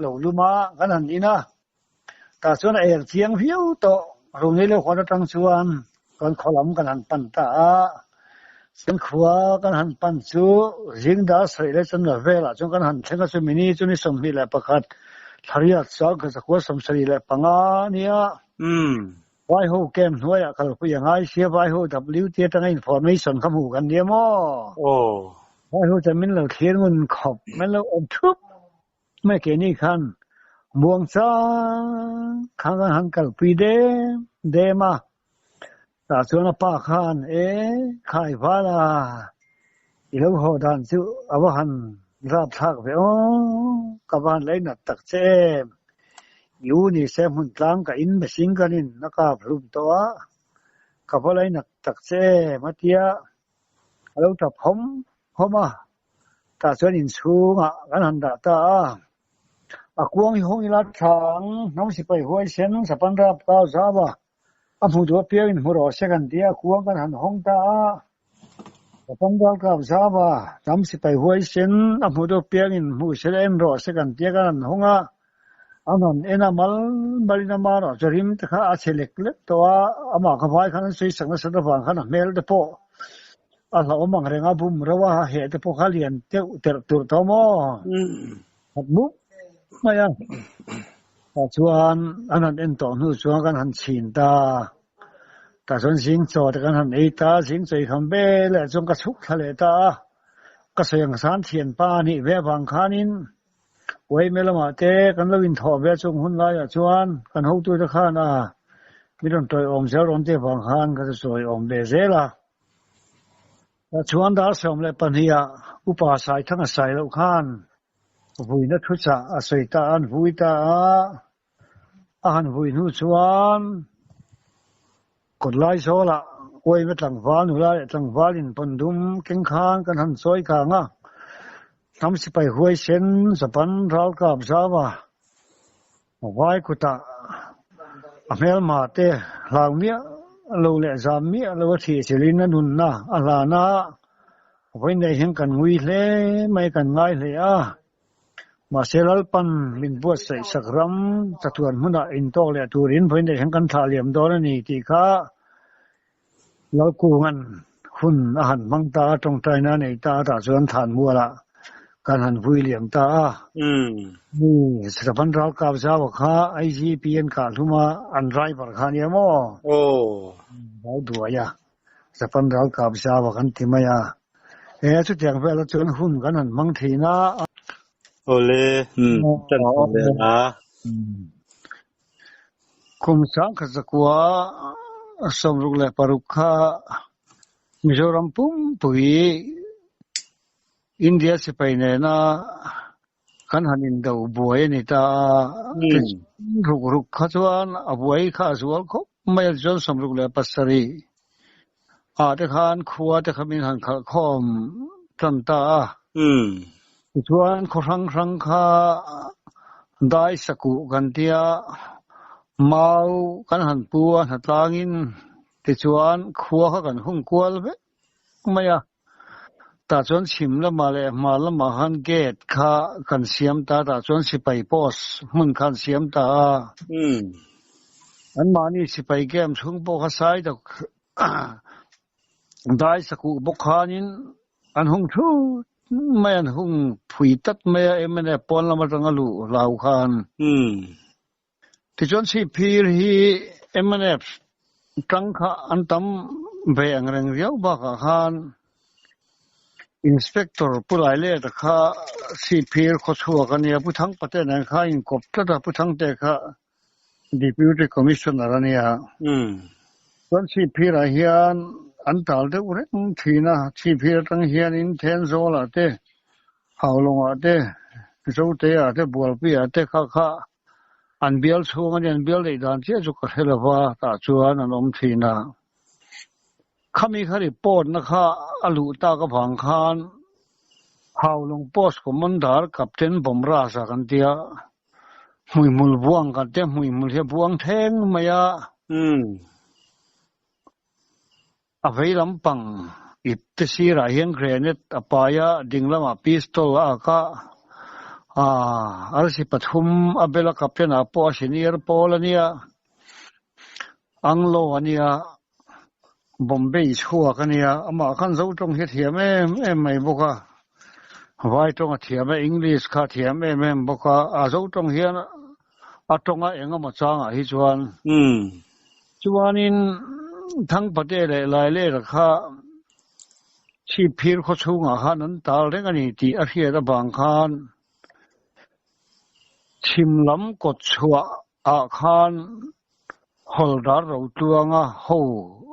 lo lum a kan han in a. Tah chuan a er chiang viau tawh. Ro nei lo khawn atang chuan kan khaw lam kan han pan ta a. Kan khua kan han pan chu zing dar sarih leh chanve velah chuan kan han thleng a, chumi ni chu ni 21 thlariat sangkhat zakua 75 a nia. Vaiho camp hnuaiah kalpui a ngai sia, Vaiho WT atanga information kha hmuh kan nia maw? Vaiho chuan min lo thlir ngun khawp, min lo awm thup mai keini khan muang chang khan kan han kalpui dem dem a. Tah chuan a pa khan, E, khai val a, i lo haw dan chu a va han rap thlak ve aw, ka va han leinat tak che em. I u ni se hmun tlang ka in machine gun in a kap hlum tawh a, ka va leinat tak che em a tia a lo tap hawm hawm a. Tah chuan inchhungah kan han dah ta a. A kuang hi hawng ila thlang hnam sipai huaisen Japan rap kau zau a. A hmu duh apiangin hmu rawh se kan ti a, kuang kan han hawng ta a. Japan ralkap zau a, hnam sipai huaisen a hmu duh apiangin hmu se la en rawh se kan ti a, kan han hawng a. An han en a, mal malin ama erawh chu rim te kha a chhe lek lek tawh a, amah kha vai khan an sawi sak nasat avang khan a hmel te pawh a hlauhawm ang reng a, bum reuh a, heh te pawh kha lian deuh terh turh tawh maw? Khat mup mai a. Tah chuan an han en tawh hnu chuan kan han chhin ta. Tah chuan zing chaw te kan han ei ta, zing chaw i kham ve leh chuan ka chhuk thla leh ta a. Ka sawi ang san thianpa a nih ve avang khanin Uaime lamah te kan lo inthawh ve chung hun laiah chuan kan hotute khan a mi rawn tawiawm zel rawn tih avang khan ka sawiawm ve zel a. Tah chuan dar 12 ah upa Saithanga sai loh khan vuina thu chah a sawi ta a, an vui ta a, a han vui hnu chuan kawt lai zawlah uaime tlangval nula leh tlangval in pawn dum keng khan kan han chawi kang a, hnam sipai huaisen Japan ralkap zau a Vai kutah a hmelma te hlau miah lo leh zam miah lo a thih chilhin a nunna a hlan a, vawiin nei hian kan ngui hle mai kan ngai hle a. Mahse Lalpan min buatsaih sak ram chatuan hmunah intawk leh turin vawiin nei hian kan thlah liam dawn a ni tih kha Lalkunga'n hun a han hmang ta a, tawngtaina a nei ta a, tah chuan Thanmualah kan han vui liam ta a. Mi Savan ralkap zaua kha IGP an kah hlum a, an driver kha ania maw? Vai duai a, Savan ralkap zaua kan ti mai a. E, chutiang velah chuan hun kan han hmang thin a. Awle, tan chho leh a. Kum sangkhat zakua 66 kha Mizoram pumpui India sipai nena kan han indo buai a ni ta a, ruk ruk kha chuan a buai kha a zual khawp mai a, tichuan 67 ah te khan khua te kha min han khalh khawm tan ta a. Tichuan khaw hrang hrang kha dai sakuh kan tia, mau kan han pu a hnatlangin tichuan khua kha kan hung kual vek mai a. Tah chuan chhim lamah leh hma lamah khan gate kha kan siam ta, tah chuan sipai post hmun kha an siam ta a. Anmahni sipai camp chhung pawh kha sai tak dai sakuh bawk khanin an hung thut mai, an hung phui tat mai a, MNF pawn lam atanga luh hlau khan. Tichuan Chhipphir hi MNF tang kha an tam ve ang reng riau bakah khan Inspector Pu Laileta kha Chhipphir khawchhuak a nia, Pu Thangpate nen kha a inkawp tlat a, Pu Thangte kha Deputy Commissioner a nia. Chuan Chhipphirah hian an tal deuh reng thin a, Chhipphir atang hianin Thenzawl-ah te, Haulawngah te, Zote-ah te, Bualpuiah te kha kha an bial chhung a ni, an bial neih dan chiah chu ka hre lo va, tah chuan an awm thin a. Khami kha report na kha a luh tak avang khan Haulawng Post Commander Captain Bawmrasa kan ti a, hmuihmul buang kan ti a, hmuihmul hi a buang thleng mai a. A vei lampang ip te sirah hian grenade a pai a, ding lamah pistol a ak a, arsi pathum a bel a captain ah pawh a senior pawl a nia, Anglo a nia. Bombay chhuak a nia, amah khan Zo tawng hi a thiam em em mai bawk a, Vai tawng a thiam a, English kha a thiam em em bawk a, a Zo tawng hian a tawnga eng emaw changah hi chuan. Chuanin Thangpate leh Lailera kha Chhipphir khaw chhungah khan an tal reng a ni tih a hriat avang khan chhim lam kawt chhuah ah khan Hawldar Rotluanga ho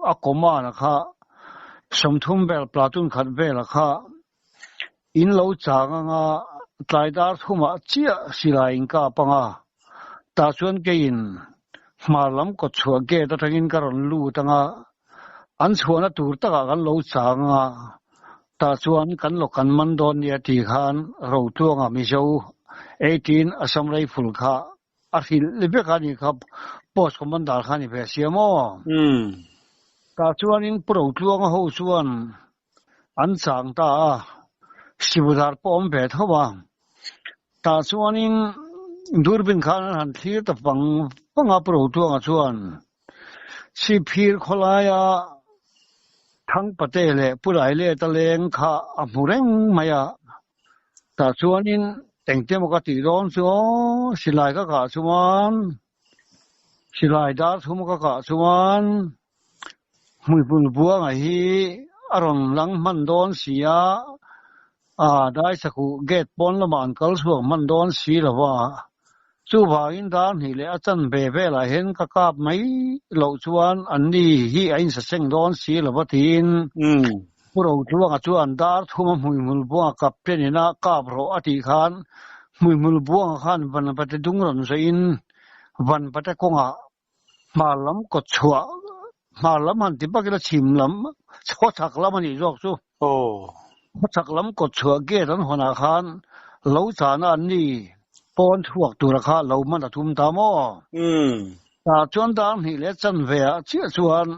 a command a kha 30 vel platoon khat vela kha in lo chang anga tlai dar thumah chiah silai in kap anga tah chuan keiin hmar lam kawt chhuah gate atangin ka rawn lut anga an chhuahna tur takah kan lo chang anga tah chuan kan lo kan man dawn nia tih khan Rotluanga Mizo 18 Assam Rifle kha A hrilh vek a nih kha post commander kha a ni ve sia maw? Tah chuanin Pu Rotluanga ho chuan an chang ta a, Sibudar pawh awm ve tho a. Tah chuanin durbin khan an han thlir ta vang vang a Pu Rotluanga chuan Chhipphir khawlaia Thangpate leh Pu Laileta leng kha a hmu reng mai a. Tah chuanin engte maw ka tih dawn chu aw, silai ka kah chuan, silai dar thum ka kah chuan hmuihmul buanga hi a rawn lang hman dawn si a, aa Daisakuh gate pawn lamah an kal chhuak hman dawn si lo va. Chuvangin dar hnih leh a chan ve velah hian ka kap mai loh chuan anni hi a insaseng dawn si lo va tiin Pu Rotluanga chuan dar thuma hmuihmul buanga captain ina kap rawh a tih khan hmuihmul buanga khan Vanpate dung rawn zawhin Vanpate kawngah hmar lam kawt chhuah hmar lam han ti bak ila chhim lam khawchhak lam a nih zawk chu. Khawchhak lam kawt chhuah gate an hawnah khan lo chahna an ni pawn chhuak tura kha lo man a tum ta maw? Tah chuan dar hnih leh chanve ah chiah chuan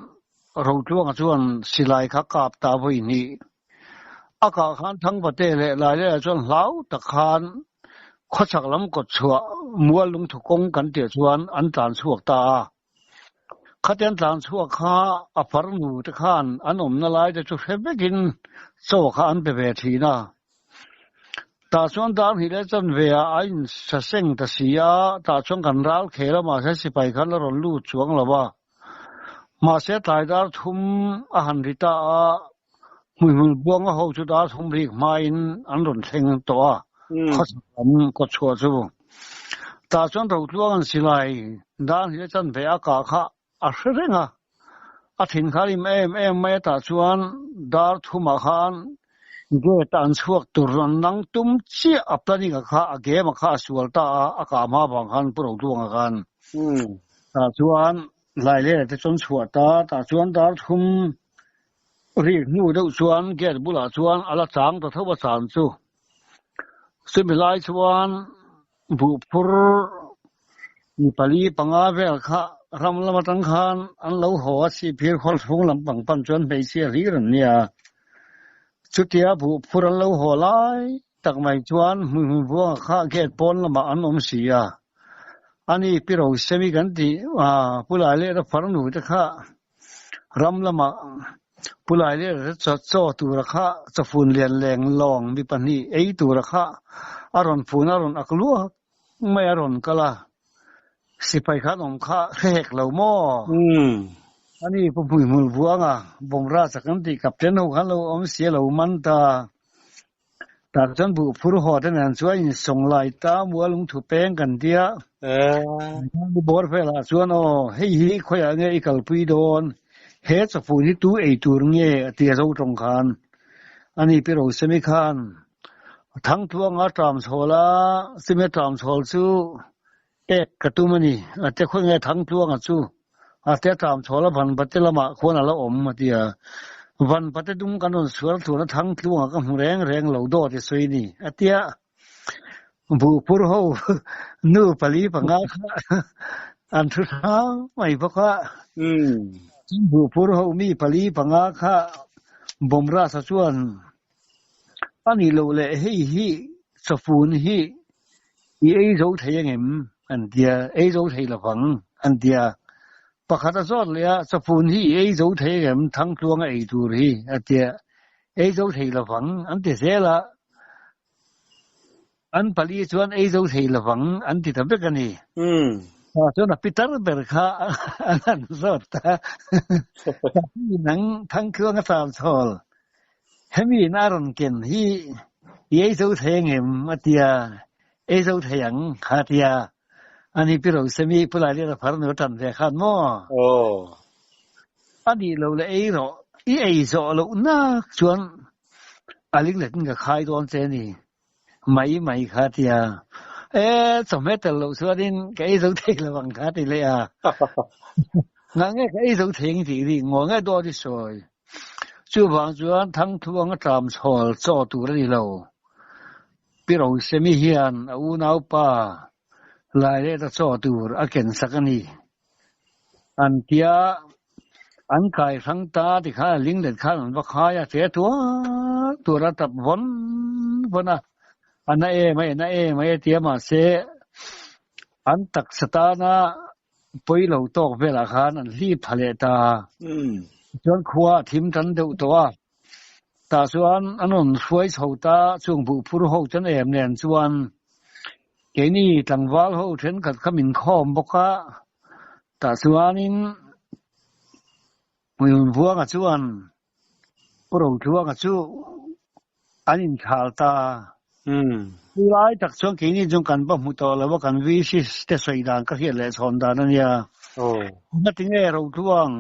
Rotluanga chuan silai kha kap ta vawi hnih. A kah khan Thangvate leh Lailela chuan hlau tak khan khawchhak lam kawt chhuah mual lungthu kawng kan tih chuan an tlan chhuak ta a. Khatiang tlan chhuak kha a farnu te khan an awmna lai te chu hre vekin chaw kha an pe ve thin a. Tah chuan dar hnih leh chanve ah a insa seng ta si a, tah chuan kan ral khel a mahse sipai khan a rawn lut chuang lo a. Mahse tlai dar thum a han ri ta a, hmuihmul buanga ho chu dar thum rik hmain an rawn thleng tawh a, khawchhak lam kawtchhuah chu. Tah chuan Rotluang an silai dar hnih leh chanve a kah kha a hre reng a, a thin kha rim em em mai a tah chuan dar thumah khan gate an chhuak tur an nang tum chiah a planning a kha a game a kha a sual ta a, a kah hma vang khan Pu Rotluanga khan. Tah chuan Lailera te chuan chhuah ta, tah chuan dar thum rik hnu deuh chuan gate bulah chuan a la chang ta tho a chan chu. Chumi lai chuan buhphur mi pali panga vel kha ram lam atang khan an lo haw a, chhipphir khawl chhung lampang pan chuan hmeichhia hlir an nia. Chutia buhphur an lo haw lai tak mai chuan hmuihmui buanga kha gate pawn lamah an awm si a. Ani Pi Rosemi kan tih Pu Laileta farnu te kha ram lamah Pu Laileta te chaw tura kha chawfun lian leng lawng mi pahnih ei tura kha a rawn fun a rawn ak luak mai a rawn kal a. Sipai khan awm kha hre hek lo maw? Ani Pu Hmuihmul Buanga Bawmra chak an tih Captain ho khan lo awm si a lo man ta. Tah chuan buh phur haw te nen chuan insawng lai ta mual lungthu peng kan tia. Ni bawr velah chuan aw hei hi khawiah nge i kalpui dawn, he chawfun hi tu ei tur nge a ti a zo tawng khan. Ani Pi Rosemi khan Thangtluanga tram chhawl a, chumi a tram chhawl chu pek ka tum a ni. A ti khawi nge Thangtluanga chu a ti a tram chhawl a Vanpate lamah khuan a la awm a ti a. Vanpate dum kan rawn sual tun a Thangtluanga ka hmu reng reng lo dawt i sawi ni a ti a. Buhpur ho nu pali panga kha an thu hrang mai bawk a. Buhpur ho mi pali panga kha Bawmrasa chuan A nih loh leh hei hi chawfun hi i ei zo thei angem an tia, ei zo thei lovang an tia. Pakhat a zawt leh a, Chawfun hi i ei zo thei em Thangtluanga ei tur hi? a ti a, Ei zo thei lovang an ti zel a, an pali chuan ei zo thei lovang an ti ta vek a ni. Tah chuan a pitar ber kha an han zawt ta, Tapi nang Thangtluanga tlamchhawl, hemi in a rawn ken hi i ei zo thei angem? a ti a, Ei zo thei ang kha a ti a, Ani pi ro se mi pu lai lian a phar nu a tan ve khan maw? Aw. A nih lo le ei rawh, i ei zawh loh nak chuan a ling letin ka khai dawn che ni. Mai mai kha tia. E, chawhmeh tel loh chuanin ka ei zo thei lo ang kha ti leh a. Ngah nge ka ei zo thei ang tih ri ngaw nge dawt i sawi. Chuvang chuan Thangthuang a tlam chhawl chaw tur a ni lo. Pi Rosemi hian a unaupa Laileta chaw tur a ken sak a ni. An tia an kai hrang ta ti khan a linglet khan an va khai a, che tuar tuar a tap vawn vawn a, a na em a, na em a tia mahse an taksa tana pawi lo tawk velah khan an hlip tha leh ta. Tichuan khua a thim tan deuh tawh a, Tah chuan an rawn hruai chho ta, chung buh phur ho chuan em nen chuan keini tlangval ho thenkhat kha min khawm bawk a, tah chuanin Hmuivuanga chuan Pu Rotluanga chu an inthal ta. Chu lai tak chuan keini chuan kan va hmu tawh lo a, kan VC te sawi dan ka hriat leh chhawn dan a nia. Ngatinge Rotluang,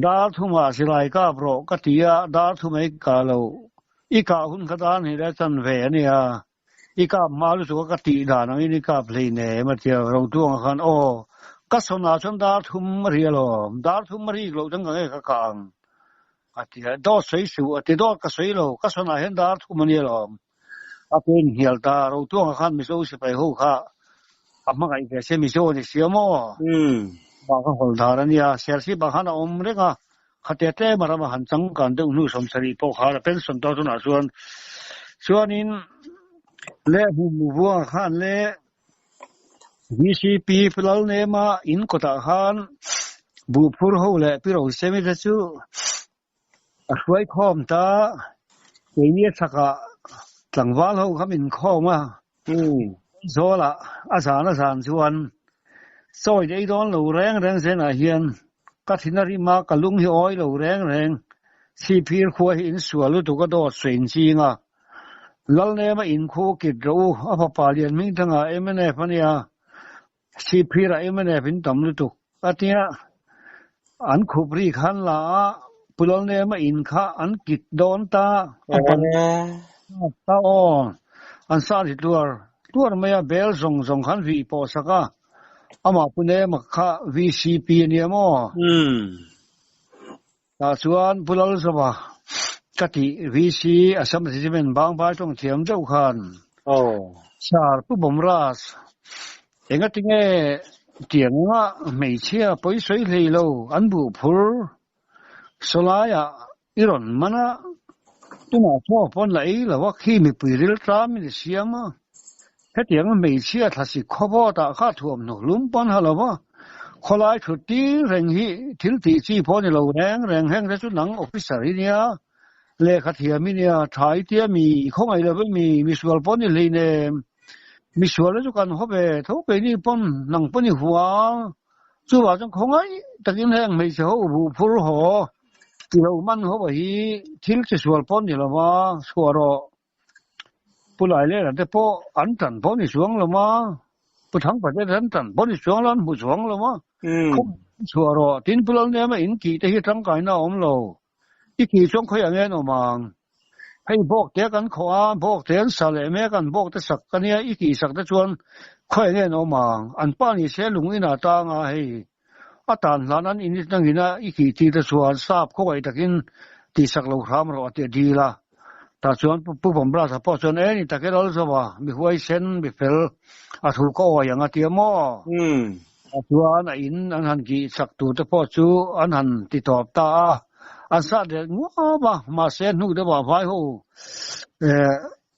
dar thumah silai kap rawh ka ti a, dar thum ei ka lo. I kah hun kha dan hi le chan ve a nia. I kap hma lutuk a ka tih dan angin i kap hlei nem a tia. Rotluanga khan, Aw, ka sawnah chuan dar thum a ri alawm, dar thum a rik loh chuan ka nge ka kah ang. A ti a, dawt sawi suh, a ti dawt ka sawi lo, ka sawnah hian dar thum a ni alawm. A pe inhnial ta, Rotuanga khan Mizo sipai ho kha a hmangaih ve se Mizo a ni sia maw? Mah ka hawl dar a nia, Serchhip ah khan a awm reng a, khate tlem a ram a han changkan deuh hnu 70 pawh khan a pension tawh tunah chuan chuanin le Hmuhmuvuanga khan le VCP Pu Lalnema in kawtah khan buhphur ho leh Pi Rosemi te chu a hruai khawm ta, keini a chhakah tlangval ho kha min khawm a, Zawlah a zan a zan chuan sawi daih dawn lo reng reng zenah hian ka thin a rim a, ka lung hi awi lo reng reng, Chhipphir khua hi in sual lutuk a dawt sawi inching a. Lalnema inkhu kit rawh u, a fapa lian hming thangah mnf a nia, Sihphirah mnf in tam lutuk a tia, an khup ri khan la a, Pu Lalnema in kha an kit dawn ta, a ban ta aw, an sa ri tluar tluar mai a, bel zawng zawng khan vih pawh sak a, amah Pu Nema kha VCP a nia maw? Tah chuan Pu Lalzova ka tih VC Assam Regiment Bangbai tawng thiam deuh khan Sir Pu Bawmras engatinge tianga hmeichhia pawi sawi hlei lo an buh phur sawlaiah i rawn man a, tunah chaw pawn la ei lo a khi mipui rilṭam in i siam a, Hetiang hmeichhia thlasik khawvawtah kha thuamhnaw hlum pawn ha lo va, khawlai thut tir reng hi thil tih chi pawh ni lo reng reng heng te chu nang officer hi nia, lehkha thiam hi nia, tha i tia mi, i khawngaih lo ve mi, misual pawh ni hlei nem, misual te chu kan haw ve tho keini pawn nang pawn i hua, chuvah chuan khawngaih takin heng hmeichhe ho buh phur haw ti lo man ho hi thil chi sual pawh ni lo va, chhuah rawh. Pu Lailera te pawh an tan pawh ni chuang lo ma, Pu Thangpa te an tan pawh ni chuang lo, an hmu chuang lo ma. Khawp chhuah rawh, tin Pu Lalnema in kih te hi tangkaina a awm lo. I kih chuan khawiah nge an awm ang? Hei bawk te kan khawh a, bawk te an sa leh mek, an bawk te sak ka nia, i kih sak te chuan khawiah nge an awm ang? An pa ni se lung inah tang a hei, a tan hlan an init nangin a i kih tir te chuan sap khawngaih takin tihsak lo hram rawh a ti a dil a. Tah chuan Pu Bawmrasa pawh chuan e ni tak e Lalzova, mi huaisen, mi fel, a thu ka awi ang a ti a maw? Tah chuan a in an han kih sak tur te pawh chu an han ti tawp ta a, an sat leh nguap a, mahse hnu deuhah vai ho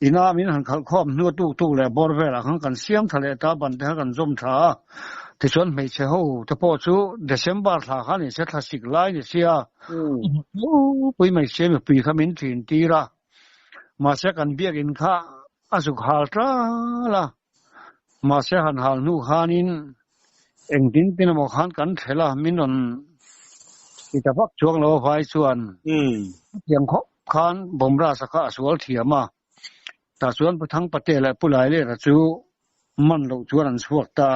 Ina min han khalh khawm hnu a tuk tuk leh bawr velah khan kan siam tha leh ta, ban te kha kan zawm tha a. Tichuan hmeichhe ho te pawh chu December thla kha ni se thlasik lai ni sia pui mai sia mipui kha min thin tir a. Mahse kan biakin kha a zuk hal tal a. Mahse han hal hnu khanin engtin tin emaw khan kan thlel a, min rawn ti ta vak chuang lo a vai chuan hetiang khawp khan Bawmrasa kha a sual thiam a. Tah chuan Pu Thangpate leh Pu Lailera chu man loh chuan an chhuak ta.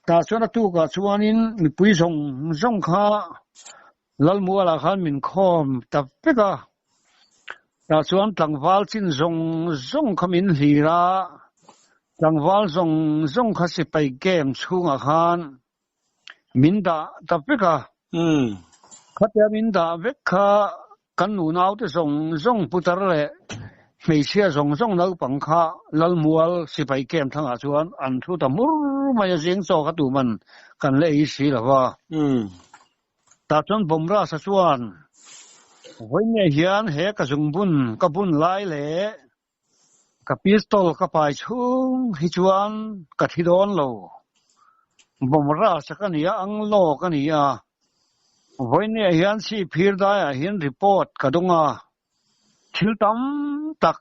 Tah chuan a tukah chuanin mipui zawng zawng kha Lalmualah khan min khawm ta vek a. Tah chuan tlangval chin zawng zawng kha min hlir a, tlangval zawng zawng kha sipai game chhungah khan min dah ta vek a. Khatia min dah vek kha kan nunaute zawng zawng putar leh hmeichhia zawng zawng naupang kha Lalmual sipai camp thlangah chuan an thu ta hmur mai a, zing chaw kha tuman kan la ei si lo va. Tah chuan Bawmrasa chuan vawiin hian he ka zungbun ka bun lai leh Ka pistol ka pai chhung hi chuan ka thi dawn lo. Bawmrasa ka ni a, Anglo ka ni a. Vawinia hian Sihphir daiah hian report ka dawng a, thil tam tak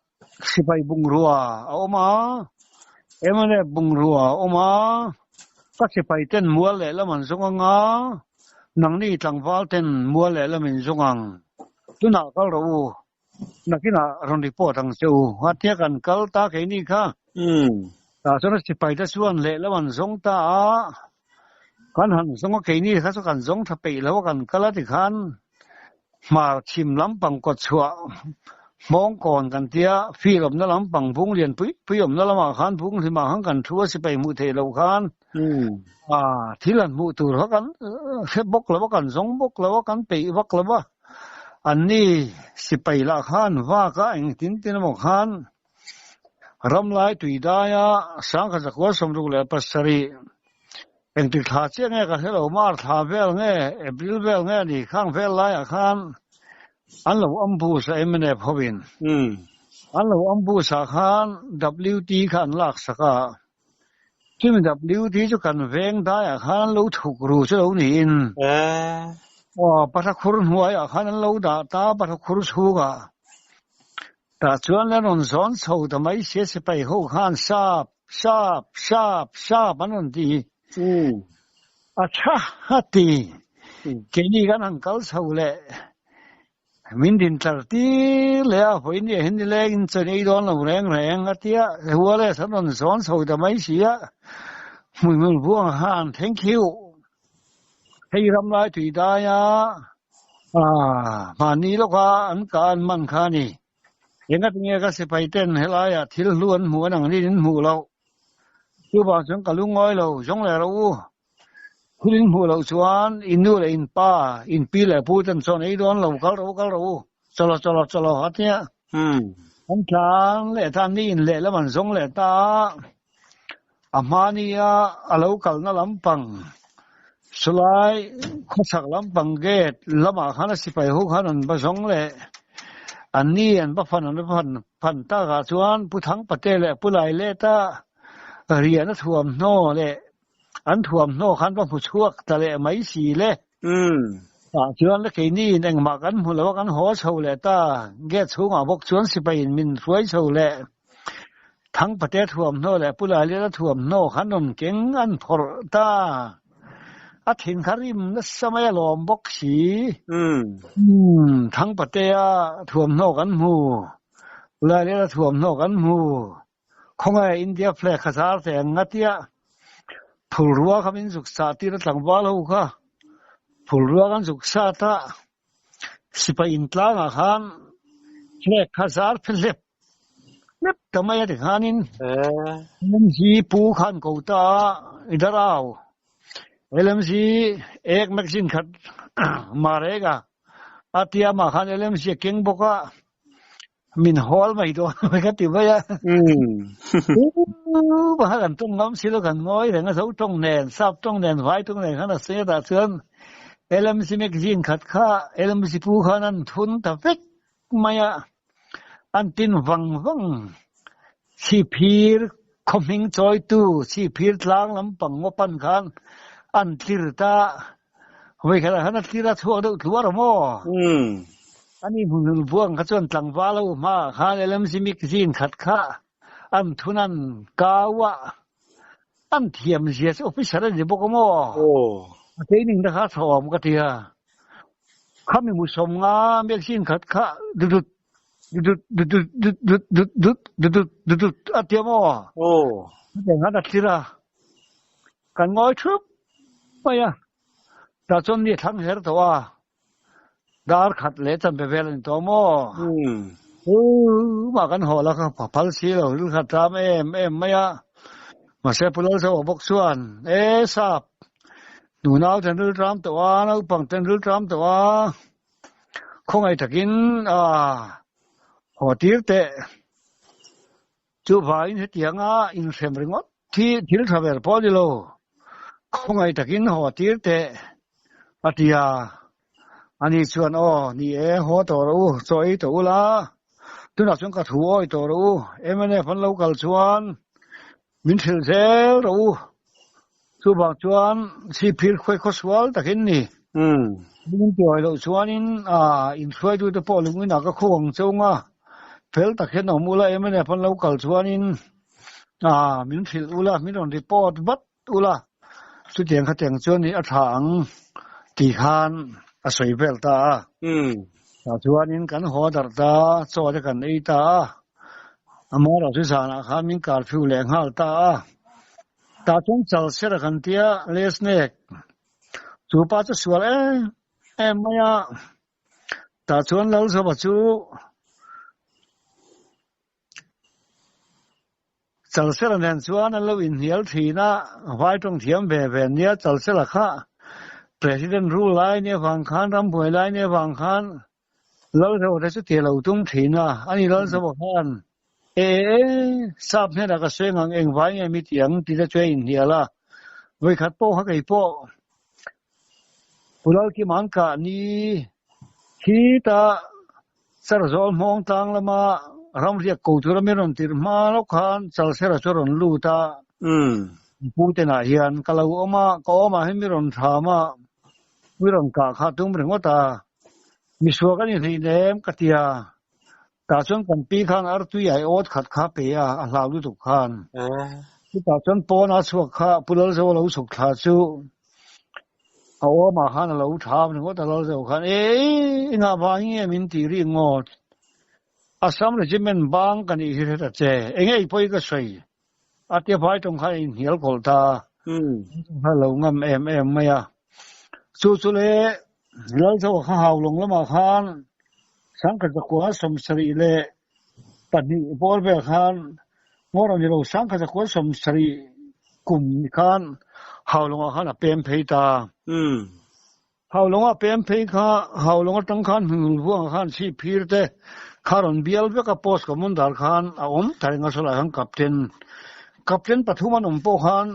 sipai bungrua a awm a, mnf bungrua a awm a, ka sipai ten mual lehlam an zawng ang a, nangni tlangval ten mual lehlam in zawng ang. Tunah kal rawh u, Nakinah rawn report ang che u. A tia kan kal ta keini kha. Tah chuan a sipai te chuan lehlam an zawng ta a, kan han zawng a keini kha chu kan zawng tha peih lo a kan kal a tikhan hmar chhim lampang kawt chhuah hmawng kawn kan tia field awmna lampang bung lian pui pui awmna lamah khan bung hlimah khan kan thu a sipai hmuh theih loh khan thil an hmuh tur kha kan hre bawk lo a kan zawng bawk lo a kan peih vak lo a. Anni sipai lah khan vak a engtin tin emaw khan ramlai tui daia sangkhat zakua 67 engtik thla chiah nge ka hre lo Mar thla vel nge April vel nge ni khang vel laiah khan an lo ambush a mnf hovin an lo ambush ah khan WT kha an lak sak a Chumi WT chu kan veng daiah khan an lo thuk ru chu lo niin aw patha khur hnuaiah khan an lo dah ta patha khur chhungah tah chuan an rawn zawn chho ta mai sia sipai ho khan sap sap sap sap an rawn ti a tha a ti keini kan han kal chho leh Min din tlar tir leh a, vawiin ni ah hian nileng in chawn ei dawn lo reng reng a tia, Huales an rawn zawn chho ta mai si a, hmuihmul buang han thank you. Hei ram lai tui dai a, mahni lawka an kah an man kha a ni. Engatinge ka sipai ten helaiah thil hlu an hmuh an ang rin in hmuh loh. Chuvang chuan ka lungawi lo zawng leh rawh u. Thil in hmuh loh chuan in nu leh in pa, in pi leh pu ten chawn ei dawn lo, kal rawh u, kal rawh u, chawlaw chawlaw chawlaw a tia. An tlan leh ta, ni in lehlam an zawng leh ta a, a hmania a lo kalna lampang, chulai khawchhak lampang gate lamah khan a sipai ho khan an va zawng leh, an ni an va fan an va fan fan takah chuan Pu Thangpate leh Pu Laileta riahna thuamhnaw leh An thuamhnaw khan va hmu chhuak ta leh mai si le. Tah chuan le keini in engmah kan hmu lo a, kan haw chho leh ta. Gate chhungah bawk chuan sipai in min hruai chho leh. Thangpate thuamhnaw leh Pu Lailiana thuamhnaw khan rawn keng an phawrh ta. A thin kha rim nasa mai a lawm bawk si. Thangpatea thuamhnaw kan hmu, Pu Lailiana thuamhnaw kan hmu. Khawngaih India flag kha zar teh ang nga tia phulrua kha min zuk sah tir a tlangval ho kha phulrua kan zuk sat a sipai intlangah khan flag kha zar phe hlep hlep ta mai a tikhanin LMC pu khan ko ta a i darau LMC ek magazine khat marek a a tia mah khan LMC a keng bawk a. Min hawl mai dawn mai ka ti mai a. Ba kan tawng ngam si lo kan ngawi reng a zo tawng nen sap tawng nen vai tawng nen khan a sawi a chuan LMC magazine khat kha LMC pu khan an thun ta vek mai a an tin vang vang chhiphir. Khaw hming chawitu Sihphir tlang lampang ngaw pan khan an tlir ta. Vawikhatah khan a tlir a chhuak deuh tluar a maw? Ani hmunhul buang kha chuan tlangval ho hmaah khan LMC mik zin khat kha an thun an kau a, an thiam zia chu officer a ni bawk a maw? A training te kha a tha awm ka ti a. Khami musawm nga magazine khat kha dudut dudut dudut dudut dudut dudut dudut a ti a maw? Chutiang khan a thlir a, kan ngawi thup mai a. Tah chuan mi a thlang her tawh a, dar khat leh chanve vel a ni tawh maw? Tumah kan haw la kha phal si lo, ril khat ram em em mai a. Mahse Pu Lalzauha bawk chuan, E sap, nunau ten ril ram tawh a, naupang ten ril ram tawh a, Khawngaih takin a haw tir teh. Chuvangin hetianga inhrem ringawt hi thil tha ber pawh a ni lo. Khawngaih takin haw tir teh a ti a. Ani chuan, Aw, ni e, haw tawh rawh u, chaw ei tawh ula, tunah chuan ka thu awi tawh rawh u, mnf an lo kal chuan min hrilh zel rawh u. Chuvang chuan Sihphir khuai khaw sual takin ni. Min tiawi loh chuanin inhruaitute pawh lungin ah ka khuh ang cheu nga. Fel tak hian awm ula mnf an lo kal chuanin min hrilh ula, min rawn report vat ula. Chutiang khatiang chuan ni a tha ang tih khan a sawi vel ta a. Tah chuanin kan haw darh ta, chaw te kan ei ta a. Amaherawh chu zanah khan min curfew leh nghal ta a. Tah chuan chal ser a kan tia Lesnek chu pa chu sual em em mai a. Tah chuan Lalzova chu Chalsela nen chuan an lo inhnial thin a, vai tawng thiam ve ve nia Chalsela kha President rule lai nia vang khan, rambuai lai nia vang khan Lalzova te chu ti a lo tum thin a, ani Lalzova khan e e sap hnenah ka sawi ang eng vai nge mi ti ang tih te chu a inhnial a, vawikhat pawh kha kei pawh Pu Lalkima'n kah ni hi ta Charzawl hmawng tlang lama ramriak ko tura min rawn tirh hma lawk khan Chalsera chu a rawn lut a, pu tenah hian ka lo awm a, ka awmah hian mi rawn thlam a, mi rawn kah kha tum ringawt a, misual ka ni hleinem ka ti a, tah chuan kan pi khan artui ai awt khat kha pe a, a hlau lutuk khan. Chutah chuan pawn a chhuak kha Pu Lalzo a lo chhuk thla chu a awmah khan a lo tham ringawt a Lalzo khan Ei, engah vang nge min tih ri ngawt? Assam Regiment bang ka nih hi hre ta che, enge i pawi ka sawi? A tia vai tawng khan a inhnial kawlh ta a, a lo ngam em em mai a. Chu chu le Lalzo kha Haulawng lamah khan Sangkhat zakua 72 bawr vel khan ngawr a ni lo, Sangkhat zakua 70 kum khan Haulawngah khan a pem phei ta. Haulawng a pem phei kha Haulawng atang khan Hmingul Vuanga khan chhip phir te kha rawn bial vek a post commander khan a awm ta reng a sawlai khan captain captain pathum an awm pawh khan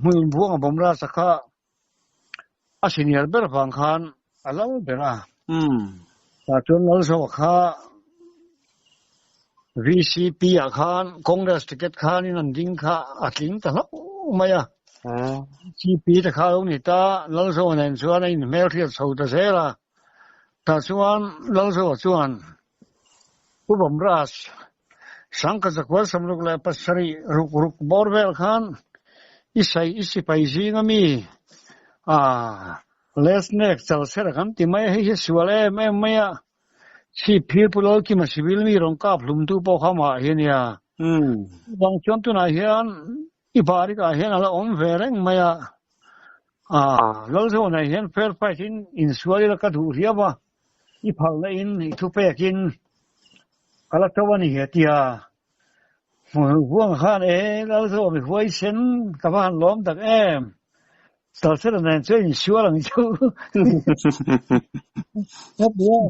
Hmingul Vuanga Bawmrasa kha a senior ber vang khan a lal ber a. Tah chuan Lalzoa kha VCP ah khan Congress ticket khanin an ding kha a tling ta hlauh mai a. VCP te kha a lo ni ta, Lalzoa nen chuan a inhmelhriat chho ta zel a. Tah chuan Lalzoa chuan Pu Bawmras, Sangkhat zakual 67 ruk ruk bawr vel khan i sai i sipai zing ami a Lesnek chalsera kan ti mai a, hei hi sual em em mai a. Chhip phir Pu Lalkima civil mi rawn kap hlum tu pawh kha mah hi a nia. Chuvang chuan tunah hian i barik ah hian a la awm ve reng mai a. Lalzawnah hian fair fight in insual ila ka duh riau a, i phalna in i thupek in ka la to a ni a ti a. Huang khan e Lalzawn i huaisen ka va han lawm tak em. Salsera nen chuan insual ang chu. Ka ti a.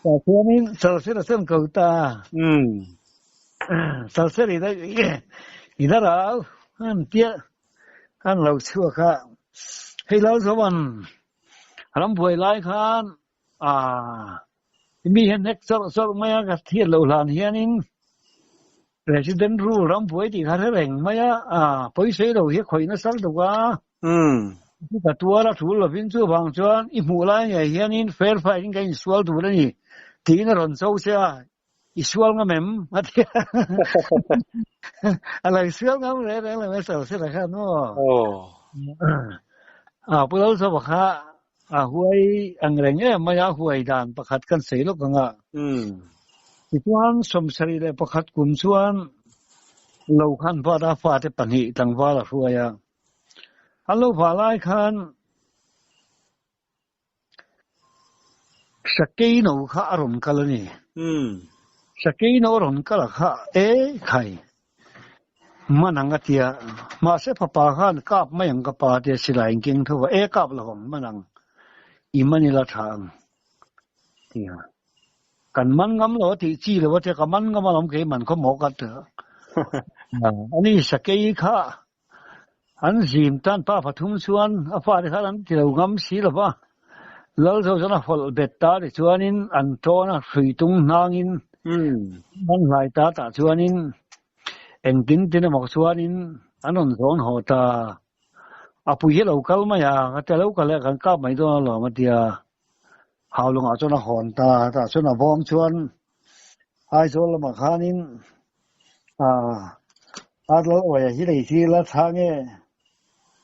Tah chuanin Salsera chuan ko ta. Salsera i i la rau an tia an lo chhuak a. Hei Lalzovan rambuai lai khan mi hian hnek chawrh chawrh mai a ka thiat loh hlan hianin. President rule ram buai tih kha hre reng mai a, a pawisei lo hi a khawih nasa lutuk a. Ka tuar a tul lovin chuvang chuan i hmuh lai ngei hianin fair fight in kan insual tur a ni tiin a rawn cho che a, i sual ngam em? a ti a. A lo sual ngam reng reng lo mai Sawsela khan maw. A Pu Lalzova kha A huai ang reng em mai a, huai dan pakhat kan sawi lawk ang a. Tichuan 71 kum chuan lo khan vat a, fate pahnih tlangval a hruai a. An lo vah lai khan Sakei no kha a rawn kal a ni. Sakei no a rawn kal a kha e khai. Man ang a tia, mahse fapa khan kap mai ang ka pa tia silai in keng tho va, e kap lo ang man ang, i man ila tha ang tia. Kan man ngam lo a tih chi lo a tia, ka man ngam alawm kei man khaw maw ka ti a. Ani sakei kha an zim tan pa pathum chuan a fate khan an ti lo ngam si lo va, Lal zo chuan a hawlh bet ta tichuanin an tawn a hrui tung hnangin an hlai ta tah chuanin engtin tin emaw chuanin an rawn zawn haw ta. A pui hi a lo kal mai a, ka tia lo kal e kan kap mai dawn alawm a tia. Haulungah chuan a hawn ta, tah chuan a bawm chuan Aizawl lamah khanin ah a lal awia hi lei hi la tha nge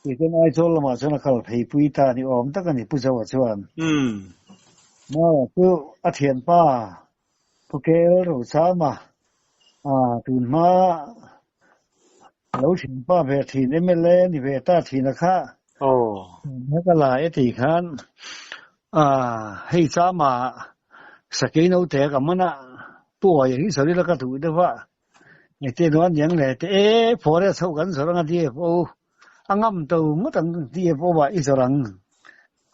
tih chuan Aizawl lamah chuan a kal phei pui ta ni awm tak a ni Pu Zoa chuan. Mara chu a thianpa Pu Kel Rochama ah tun hma lo thianpa ve thin mla ni ve ta thin a kha. He ka la e tih khan ah hei chama sakei naute ka man a Pu Awia hi sawi la ka duh deuh a engtin nuan niang le te e forest ho kan zawrh anga DFO a ngam to ngawt ang DFO ah i zawrh ang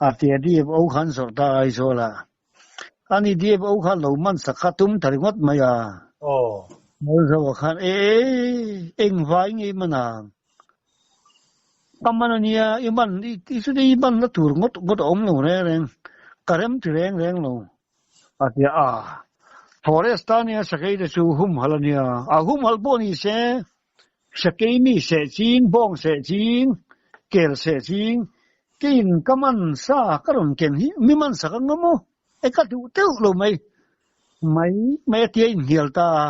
a tia DFO khan zawrh ta Aizawl ah. Ani DFO kha lo man sak kha tum ta ringawt mai a. Malzova khan e eng vai nge i man a? Ka man a nia, i man i chu i man na tur ngawt ngawt a awm lo reng reng, ka rem ti reng reng lo a ti a. Forest a nia sakei te chu humhalh a nia, a humhalh pawh ni se Sakei mi seh ching, bawng seh ching, kel seh ching, keiin ka man sa ka rawn ken hi mi man sak ang maw? E ka duh teuh lo mai. Mai mai a tia inhnial ta a.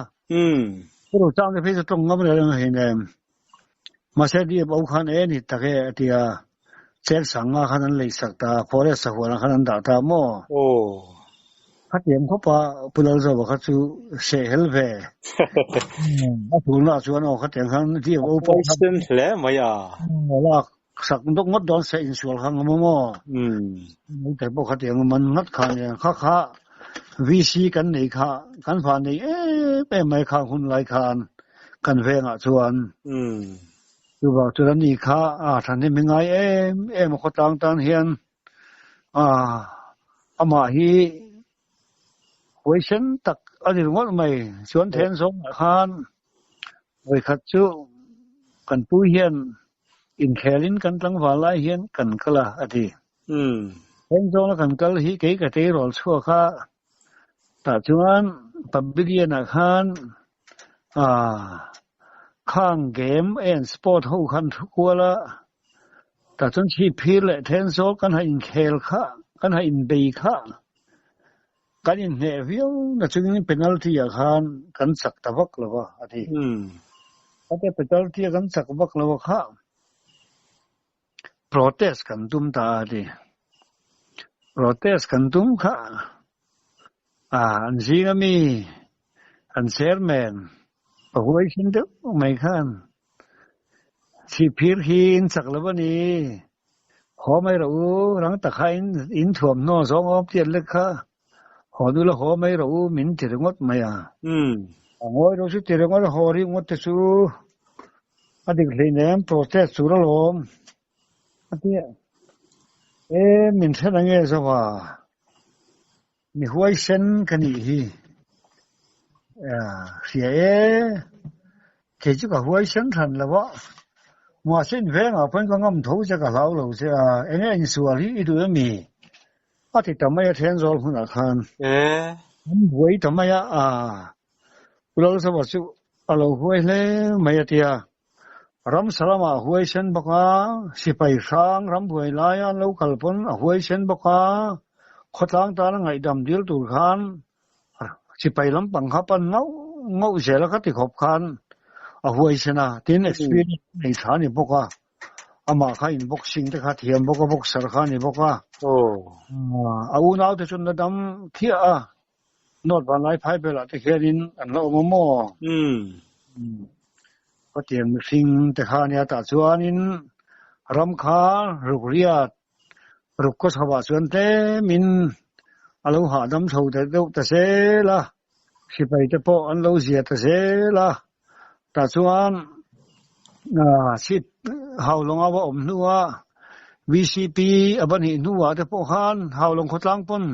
Ka ro chang te phei chu tawng ngam reng a hei nen. Mahse DFO khan e ni tak e a ti a. Cheng sanga khan an lei sak ta, forest sahuanah khan an dah ta maw? Khatiang khawpa Pu Lalzova kha chu seh hel ve. A tulna chuan aw khatiang khan DFO pawh khan. A sen hle mai a. Lak sak dawk ngawt dawn seh insual kha ngam a maw? Te pawh khatiang man ngawt kha nia. Kha kha VC kan nei kha kan fa nei em em mai kha hun lai khan kan vengah chuan. Chuvang chuan ani kha a thahnem hi ngai em em a khawtlang tan hian a amah hi huaisen tak a ni ringawt mai. Chuan then zawngah khan vawikhat chu kan pu hian inkhelin kan tlangval lai hian kan kal a a ti. Then zawnga kan kal hi kei ka tleirawl chhuak a, tah chuan pavilion ah khan Ah, khang game and sport ho khan thu kual a, tah chuan chhip phir leh then zawk kan ha inkhel kha, kan ha inbei kha, kan inhneh viau na chungin penalty ah khan kan chak ta vak lo a, a ti. Khatia penalty a kan chak vak lo a kha, protest kan tum ta a, a ti. Protest kan tum kha. Ah, an zing a mi, an chairman, pa huaisen deuh mai khan chhipphir hi in chak lo a ni, haw mai rawh u, rang tak kha in in thuamhnaw zawng awm tiat lek kha, haw nu la haw mai rawh u min ti ringawt mai a. A ngawi rawh chu ti ringawt a, haw rik ngawt te chu a dik hleinem, protest tur alawm. A ti a, E, min hre na nge Zova? Mi huaisen ka nih hi. Hria e, kei chu ka huaisen hran lo a, mahse invengah pawhin ka ngam tho che ka hlau lo che a, enge insual hi i duh emi? A ti ta mai a Thenzawl hmunah khan. An buai ta mai a, Pu Lalzova chu A lo huai hle mai a tia. Ram salamah a huai sen bawk a, sipai hrang ram buai laia an lo kal pawn a huai sen bawk a, khawtlang tana ngaihdam dil tur khan sipai lampang kha pan ngauh ngauh zel a ka ti khawp khan a huai sen a, tin experience a nei thla a ni bawk a, amah kha in boxing te kha thiam bawk a, boxer kha a ni bawk a, a unaute chu an la dam thiah a. North Vanlai phai belah te khianin an la awm a maw? Khawtiang mihring te kha ania tah chuanin ram kha ruk riat ruk kaw chho ah chuan tlemin a lo hahdam chho ta deuh ta zel a, sipai te pawh an lo zia ta zel a, tah chuan chhip Haulawng a va awm hnuah VCP a va nih hnuah te pawh khan Haulawng khawtlang pawn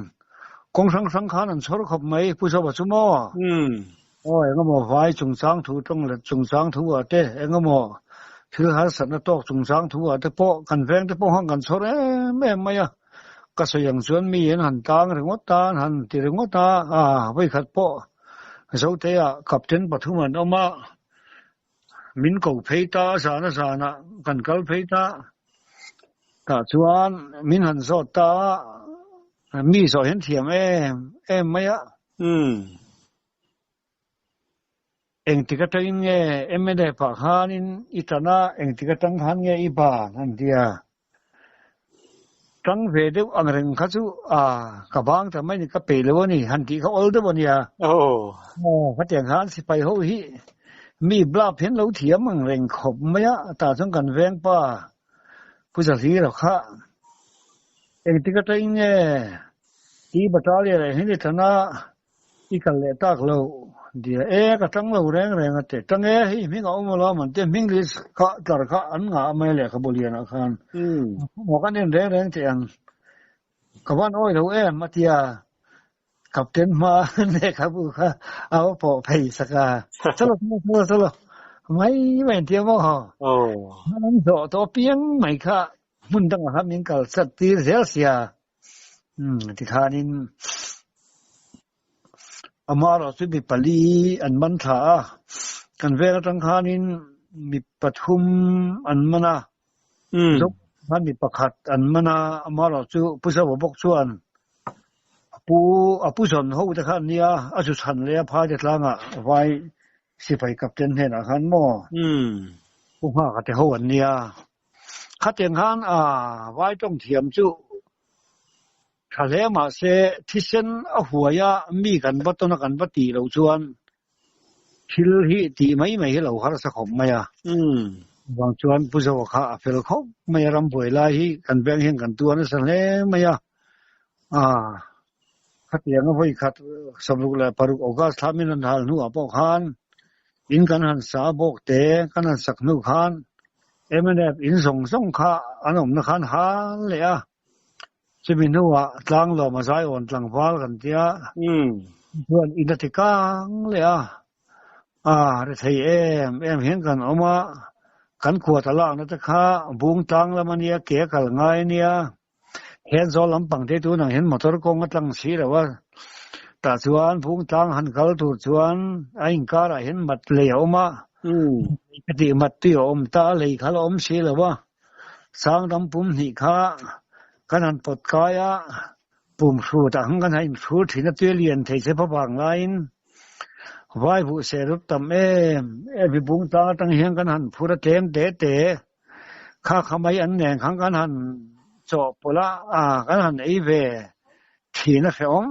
kawng hrang hrang khan an chhawr khawp mai Pu Zoa chu maw? Aw engemaw vai chungchang thu tawng let chungchang thu ah te engemaw thil harsatna tawk chungchang thu ah te pawh kan veng te pawh khan kan chhawr em em mai a, ka sawi ang chuan mi an han tang ringawt a an han ti ringawt a, vawikhat pawh Zotea captain pathum an awm a, min ko phei ta a zana zanah kan kal phei ta, tah chuan min han zawt ta a, mi zawh hian thiam em em mai a. Engtik atangin nge MNF ah khanin i tan a, engtik atang khan nge i ban an ti a. Tang ve deuh ang reng kha chu a ka bang ta mai ni ka peih lo a ni han tih kha awl deuh a nia. Aw khatiang khan sipai ho hi mi blap hian lo thiam ang reng khawp mai a, tah chuan kan veng pa Pu Zahira kha engtik atangin nge i battalion ah hian i tan a, I kal leh tak lo dia e ka tang lo reng reng a te tang e hei hming a awm alo man te hming list kha tlar kha an ngah mai lehkhabu lian ah khan maw kan en reng reng teh ang ka van awi lo em a tia captain hma lehkhabu kha a va pawh phei sak a chalo chalo chalo mai mai an tia maw an zawh tawh apiang mai kha hmun dangah khan min kal chat tir zel sia. Umm tikhanin amaherawh chu mi pali an man thla a, kan vel atang khanin mi pathum an man a, Zo khan mi pakhat an man a, amaherawh chu Pu Zoa bawk chuan a pu a pu zawn ho te kha an nia, a zu chhan leh a phai te tlangah vai sipai captain hnenah khan maw Pu Nghaka te ho an nia. Khatiang khan a vai tawng thiam chu tha hle mahse thisen a huai a mi kan va tawn a kan va tih loh chuan thil hi tih mai mai hi lo harsa khawp mai a. Chuvang chuan Pu Zoa kha a fel khawp mai a, ram buai lai hi kan veng hian kan tuar nasa hle mai a. Khatiang a vawi khat 66 August thla min rawn hal hnuah pawh khan in kan han sa bawk te kan han sak hnu khan mnf in zawng zawng kha an awmna khan hal leh a, chumi hnuah tlanglawm a zaiawn tlangval kan tia chuan in a ti kang leh a, a ri thei em em hian kan awm a, kan khuat a lakna te kha bung tlang lam a nia ke a kal ngai a nia. Hian zawl lampang te tunah hian motor kawng a tlang si lo a, tah chuan phung tlang han kal tur chuan a inkarah hian mat lei a awm a, ka tih mat tui a awm ta a, lei kha la awm si lo a, sang dam pum hnih kha kan han pawt kai a, pum hrut ah khan kan han inhrur thin a, tui a lian thei che pawp ang laiin vai buh seh rup tam em em hi bung tlang atang hian kan han phur a tlem te te. Kha kha mai an nen khan kan han chawhpawlh a, a kan han ei ve thin a hrehawm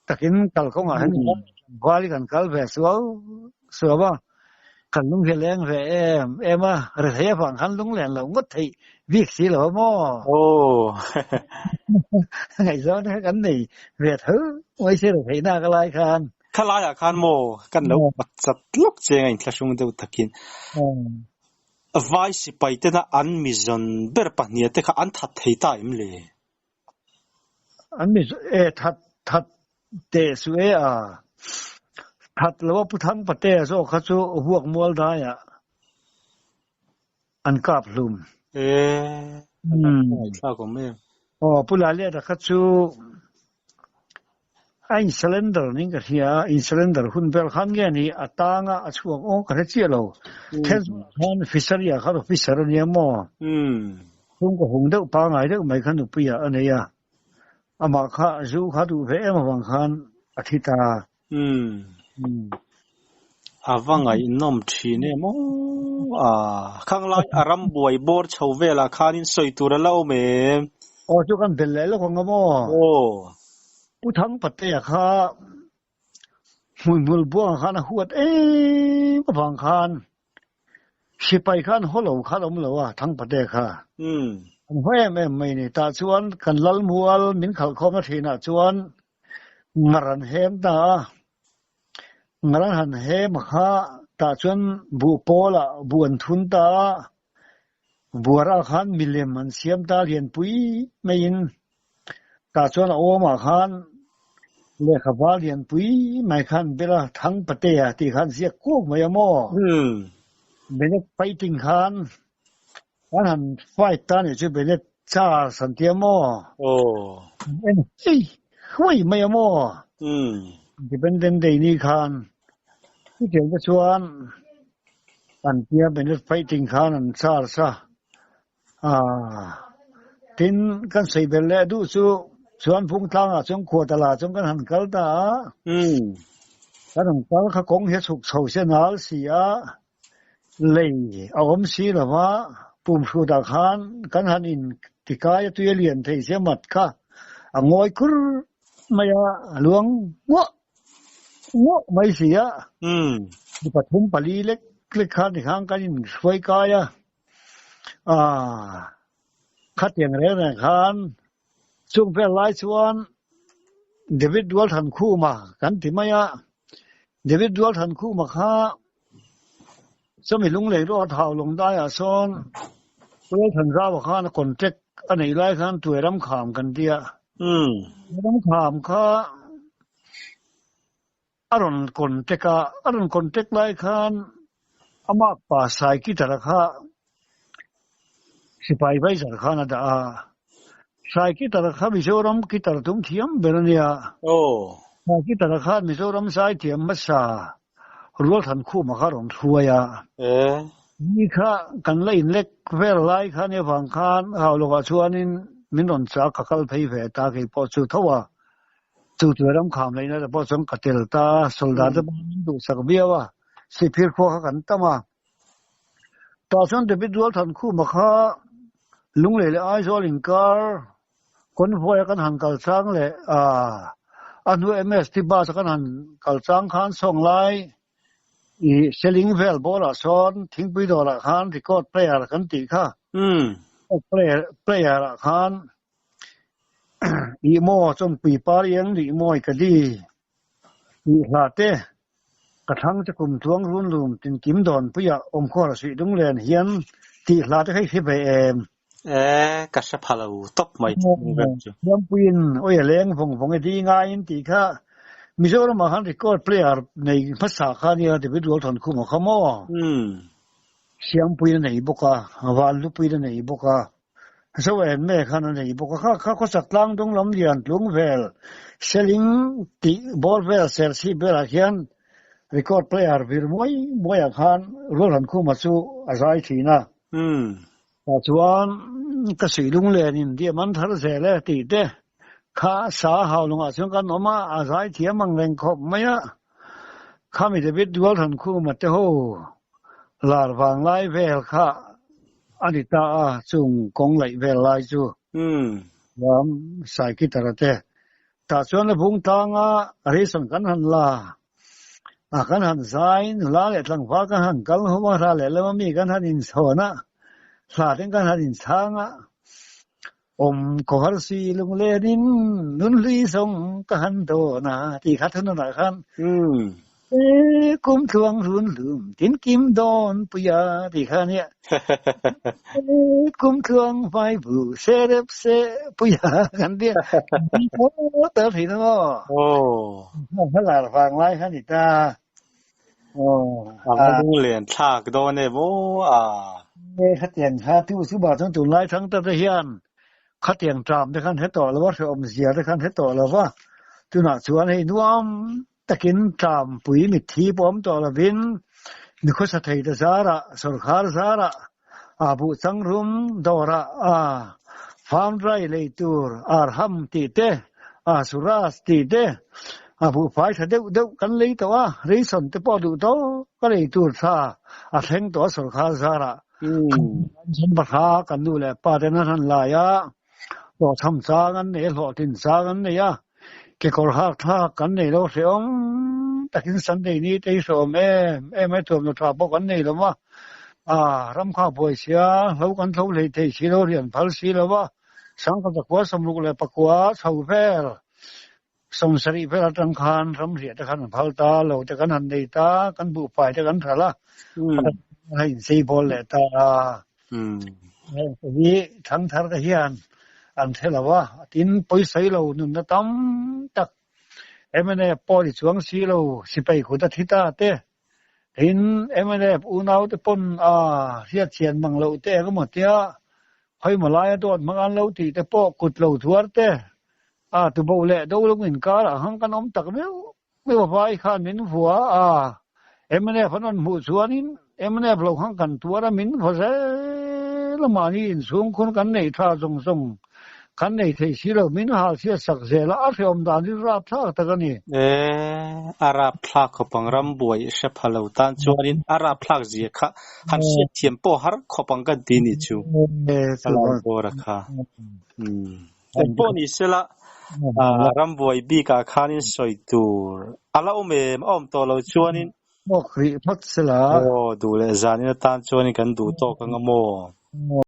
takin kalkawngah hian tlangval hi kan kal ve suau suau a, kan lung hi a leng ve em em a, rethei avang khan lung len loh ngawt theih bik si lo a maw? Aw. Ngaihzawn kha kan nei ve tho mai se retheih nak lai khan. Khalaiah khan maw kan lo chat lawk cheng a inthlahrung deuh takin. Vai sipai tena an mi zawn ber pahniha te kha an that thei ta em le? An mi e that that teh suh e a, that lo a Pu Thangpatea zawk kha chu huak mual daiah an kap hlum. E, a ngaihthlak awm em? Aw, Pu Laliata kha chu. A in surrender niin ka hria a, in surrender hun vel khan nge ni a tang a, a chhuak aw ka hre chiah lo. Thenzawl ah khan fishery ah khan officer a nia maw? Chhungkaw hung deuh pangngai deuh mai kha nupui ah a nei a, amah kha zu kha duh ve em avang khan a thi ta. A va ngaihnawm thin em aw a, khang lai a ram buai bawr chho velah khanin sawi tur a la awm em? Aw chu kan bel leh lawk ang a maw? Aw. Pu Thangpatea kha hmuihmul buangah khan a huat em avang khan sipai khan haw lo khan awm lo a Thangpatea kha. An haw em em mai ni. Tah chuan kan Lalmual min khalhkhawmna thinah chuan ngar an hem ta a. Ngar an han hem a kha tah chuan buh pawlah buh an thun ta a. Buarah khan milem an siam ta lianpui maiin tah chuan a awmah khan lehkha val lianpui mai khan bel a, Thangpatea tih khan ziak kuak mai a maw? Benet fighting khan an han fight ta nih chu Benet Charles an tia maw? En hei huai mai a maw? Independent Day ni khan chutiang te chuan An tia Benet fighting khan an charge a, aah tin kan sawi belh leh duh chu chuan Vungtlang ah chuan Khuatala chuan kan han kal ta a, kan han kal kha kawng hi a chhuk chho se nal si a, lei a awm si lo va, pumhrut ah khan kan han in tikai a tui a lian thei sia mat kha a ngawi kur mai a, a luang nguah Ngawh mai si a. Mi pathum pali lek lek khan tikhan kan in hruai kai a. Aaa khatiang reng reng khan chung vel lai chuan David Dualthankhuma kan ti mai a. David Dualthankhuma kha chumi lunglei rawh a thau lawng daiah sawn Dualthanzau khan a contract a neih lai khan Tuairam kham kan ti a. Tuairam kham kha a rawn contract a, a rawn contract lai khan a makpa Saikitara kha sipai vaizar khan a dah a. Saikitara kha Mizoram guitar tum thiam ber a nia. Saikitara khan Mizoram zaithiam hmasa Rualthankhuma kha rawn hruai a. Ni kha kan la inlek vel lai kha nia vang khan hau lovah chuanin min rawn chak ka kal phei ve ta kei pawh chu tho a. Chu chu ram kham leina te pawh chuan ka tel ta a, soldat te pawh min duhsak viau a, Sihphir khua kha kan tam a. Tah chuan David Rualthankhuma kha Lunglei leh Aizawl inkar Convoy a kan han kal chang leh a hnu MST bus a kan han kal chang khan sawng lai i Seling vel bawlah sawn thingpui dawrah khan record player kan tih kha player ah khan ih maw chawmpui par iang rih mawi ka di tih hla te ka thlang che kum tluang run lum tinkim dawn puiah awmkhawr a suih dung len hian tih hla te kha i hre ve em? E, ka hre pha lo tawp mai chu. Thiampuiin awi a leng vawng vawng e di ngaiin tih kha Mizoramah khan record player nei hmasa kha nia David Rualthankhuma kha maw? Siampuiin a nei bawk a, Vanlupuiin a nei bawk a, Zo en me khan a nei bawk a, kha kha khawsak tlang dung lam lian tlung vel Seling tih bawr vel Serchhip velah khian record player vir muai muaiah khan Rualhankhuma chu a zai thin a. Tah chuan ka suih lunglen in diam an thar zel e tih te kha sa hau lungah chuan kan awm a, a zai thiam ang reng khawp mai a. Khami David Dualthankhuma te ho lar vang lai vel kha a ni ta a, chung kawng laih vel lai chu ram Saikitara te. Tah chuan la bung tlang a, reason kan han la a, kan han zai, nula leh tlangval kan han kal ho a, hra leh lama mi kan han inchhawn a, hla ten kan han inchhang a, awm khawhar si lunglenin nun hlui zawng ka han dawn a tih kha thununah khan E kum tluang run lum tin kim dawn puia tih kha nia. E kum tluang vai bu se rep se puia kan tia. Ta thin maw. Oh. Kha lar vang lai kha ni ta. Oh. A va lunglen thlak dawn em aw a. E khatiang kha tu chu ba chuan tunlai thang ta te hian khatiang tram te khan he tawh lo a, hrehawm zia te khan he tawh lo va. Tunah chuan hei nuam takin tlampui mitthi pawh awm tawh lovin mi khawsa thei te zarah, sawrkhar zarah, aa buh changrum dawrah aa farm dry lei tur arham tih te, aa suras tih te, a buhfai tha deuh deuh kan lei tawh a, ration te pawh duh tawk a lei tur tha a thleng tawh a sawrkhar zarah. Kan bahra kan nu leh pa ten an han lai a, hlawhchham chang an nei a, hlawhtlin chang an nei a, kekawr hak thlak kan nei lo hrehawm takin Sunday ni te hi hrehawm em em a, thuamhnaw tha pawh kan nei lo va, aa ram kha buai sia, hlo kan tho hlei thei si lo, rian phal si lo va, sangkhat zakua 64 chho vel. 70 vel atang khan ramriah te khan an phal ta, lo te kan han nei ta, kan buhfai te kan hralh a, a inchei bawl leh ta a. Heng te hi thangthar te hian an hre lo a, tin pawisawi lo nunna tam tak mnf pawh ni chuang si lo, sipai kut a thi ta te, tin mnf unau te pawn a hriatchian mang loh te eng emaw tia khawimaw laia dawt hmang an lo tih te pawh kut lo thuar te A tu bo leh do lung inkar ah hang kan awm tak meuh meuh a vai khan min vua a, mnf an rawn hmuh chuanin mnf lo hang kan tuar a min vaw zel a mahni inchhung khun kan nei tha zawng zawng kan nei thei si lo min hal chhiat sak zel a a hreawm dan hi rapthlak tak a ni. E, a rapthlak khawp ang ram buai hre pha lo tan chuanin a rapthlak zia kha han hriat thiam pawh har khawp ang kan ti ni chu. E, A lai bawr a kha. Umm. Engpawh ni sela, rambuai bikah khanin sawi tur a la awm em? A awm tawh lo chuanin. Hmuak rih phawt sela. Aw, duh leh zanin atan chuanin kan duh tawk ang a maw?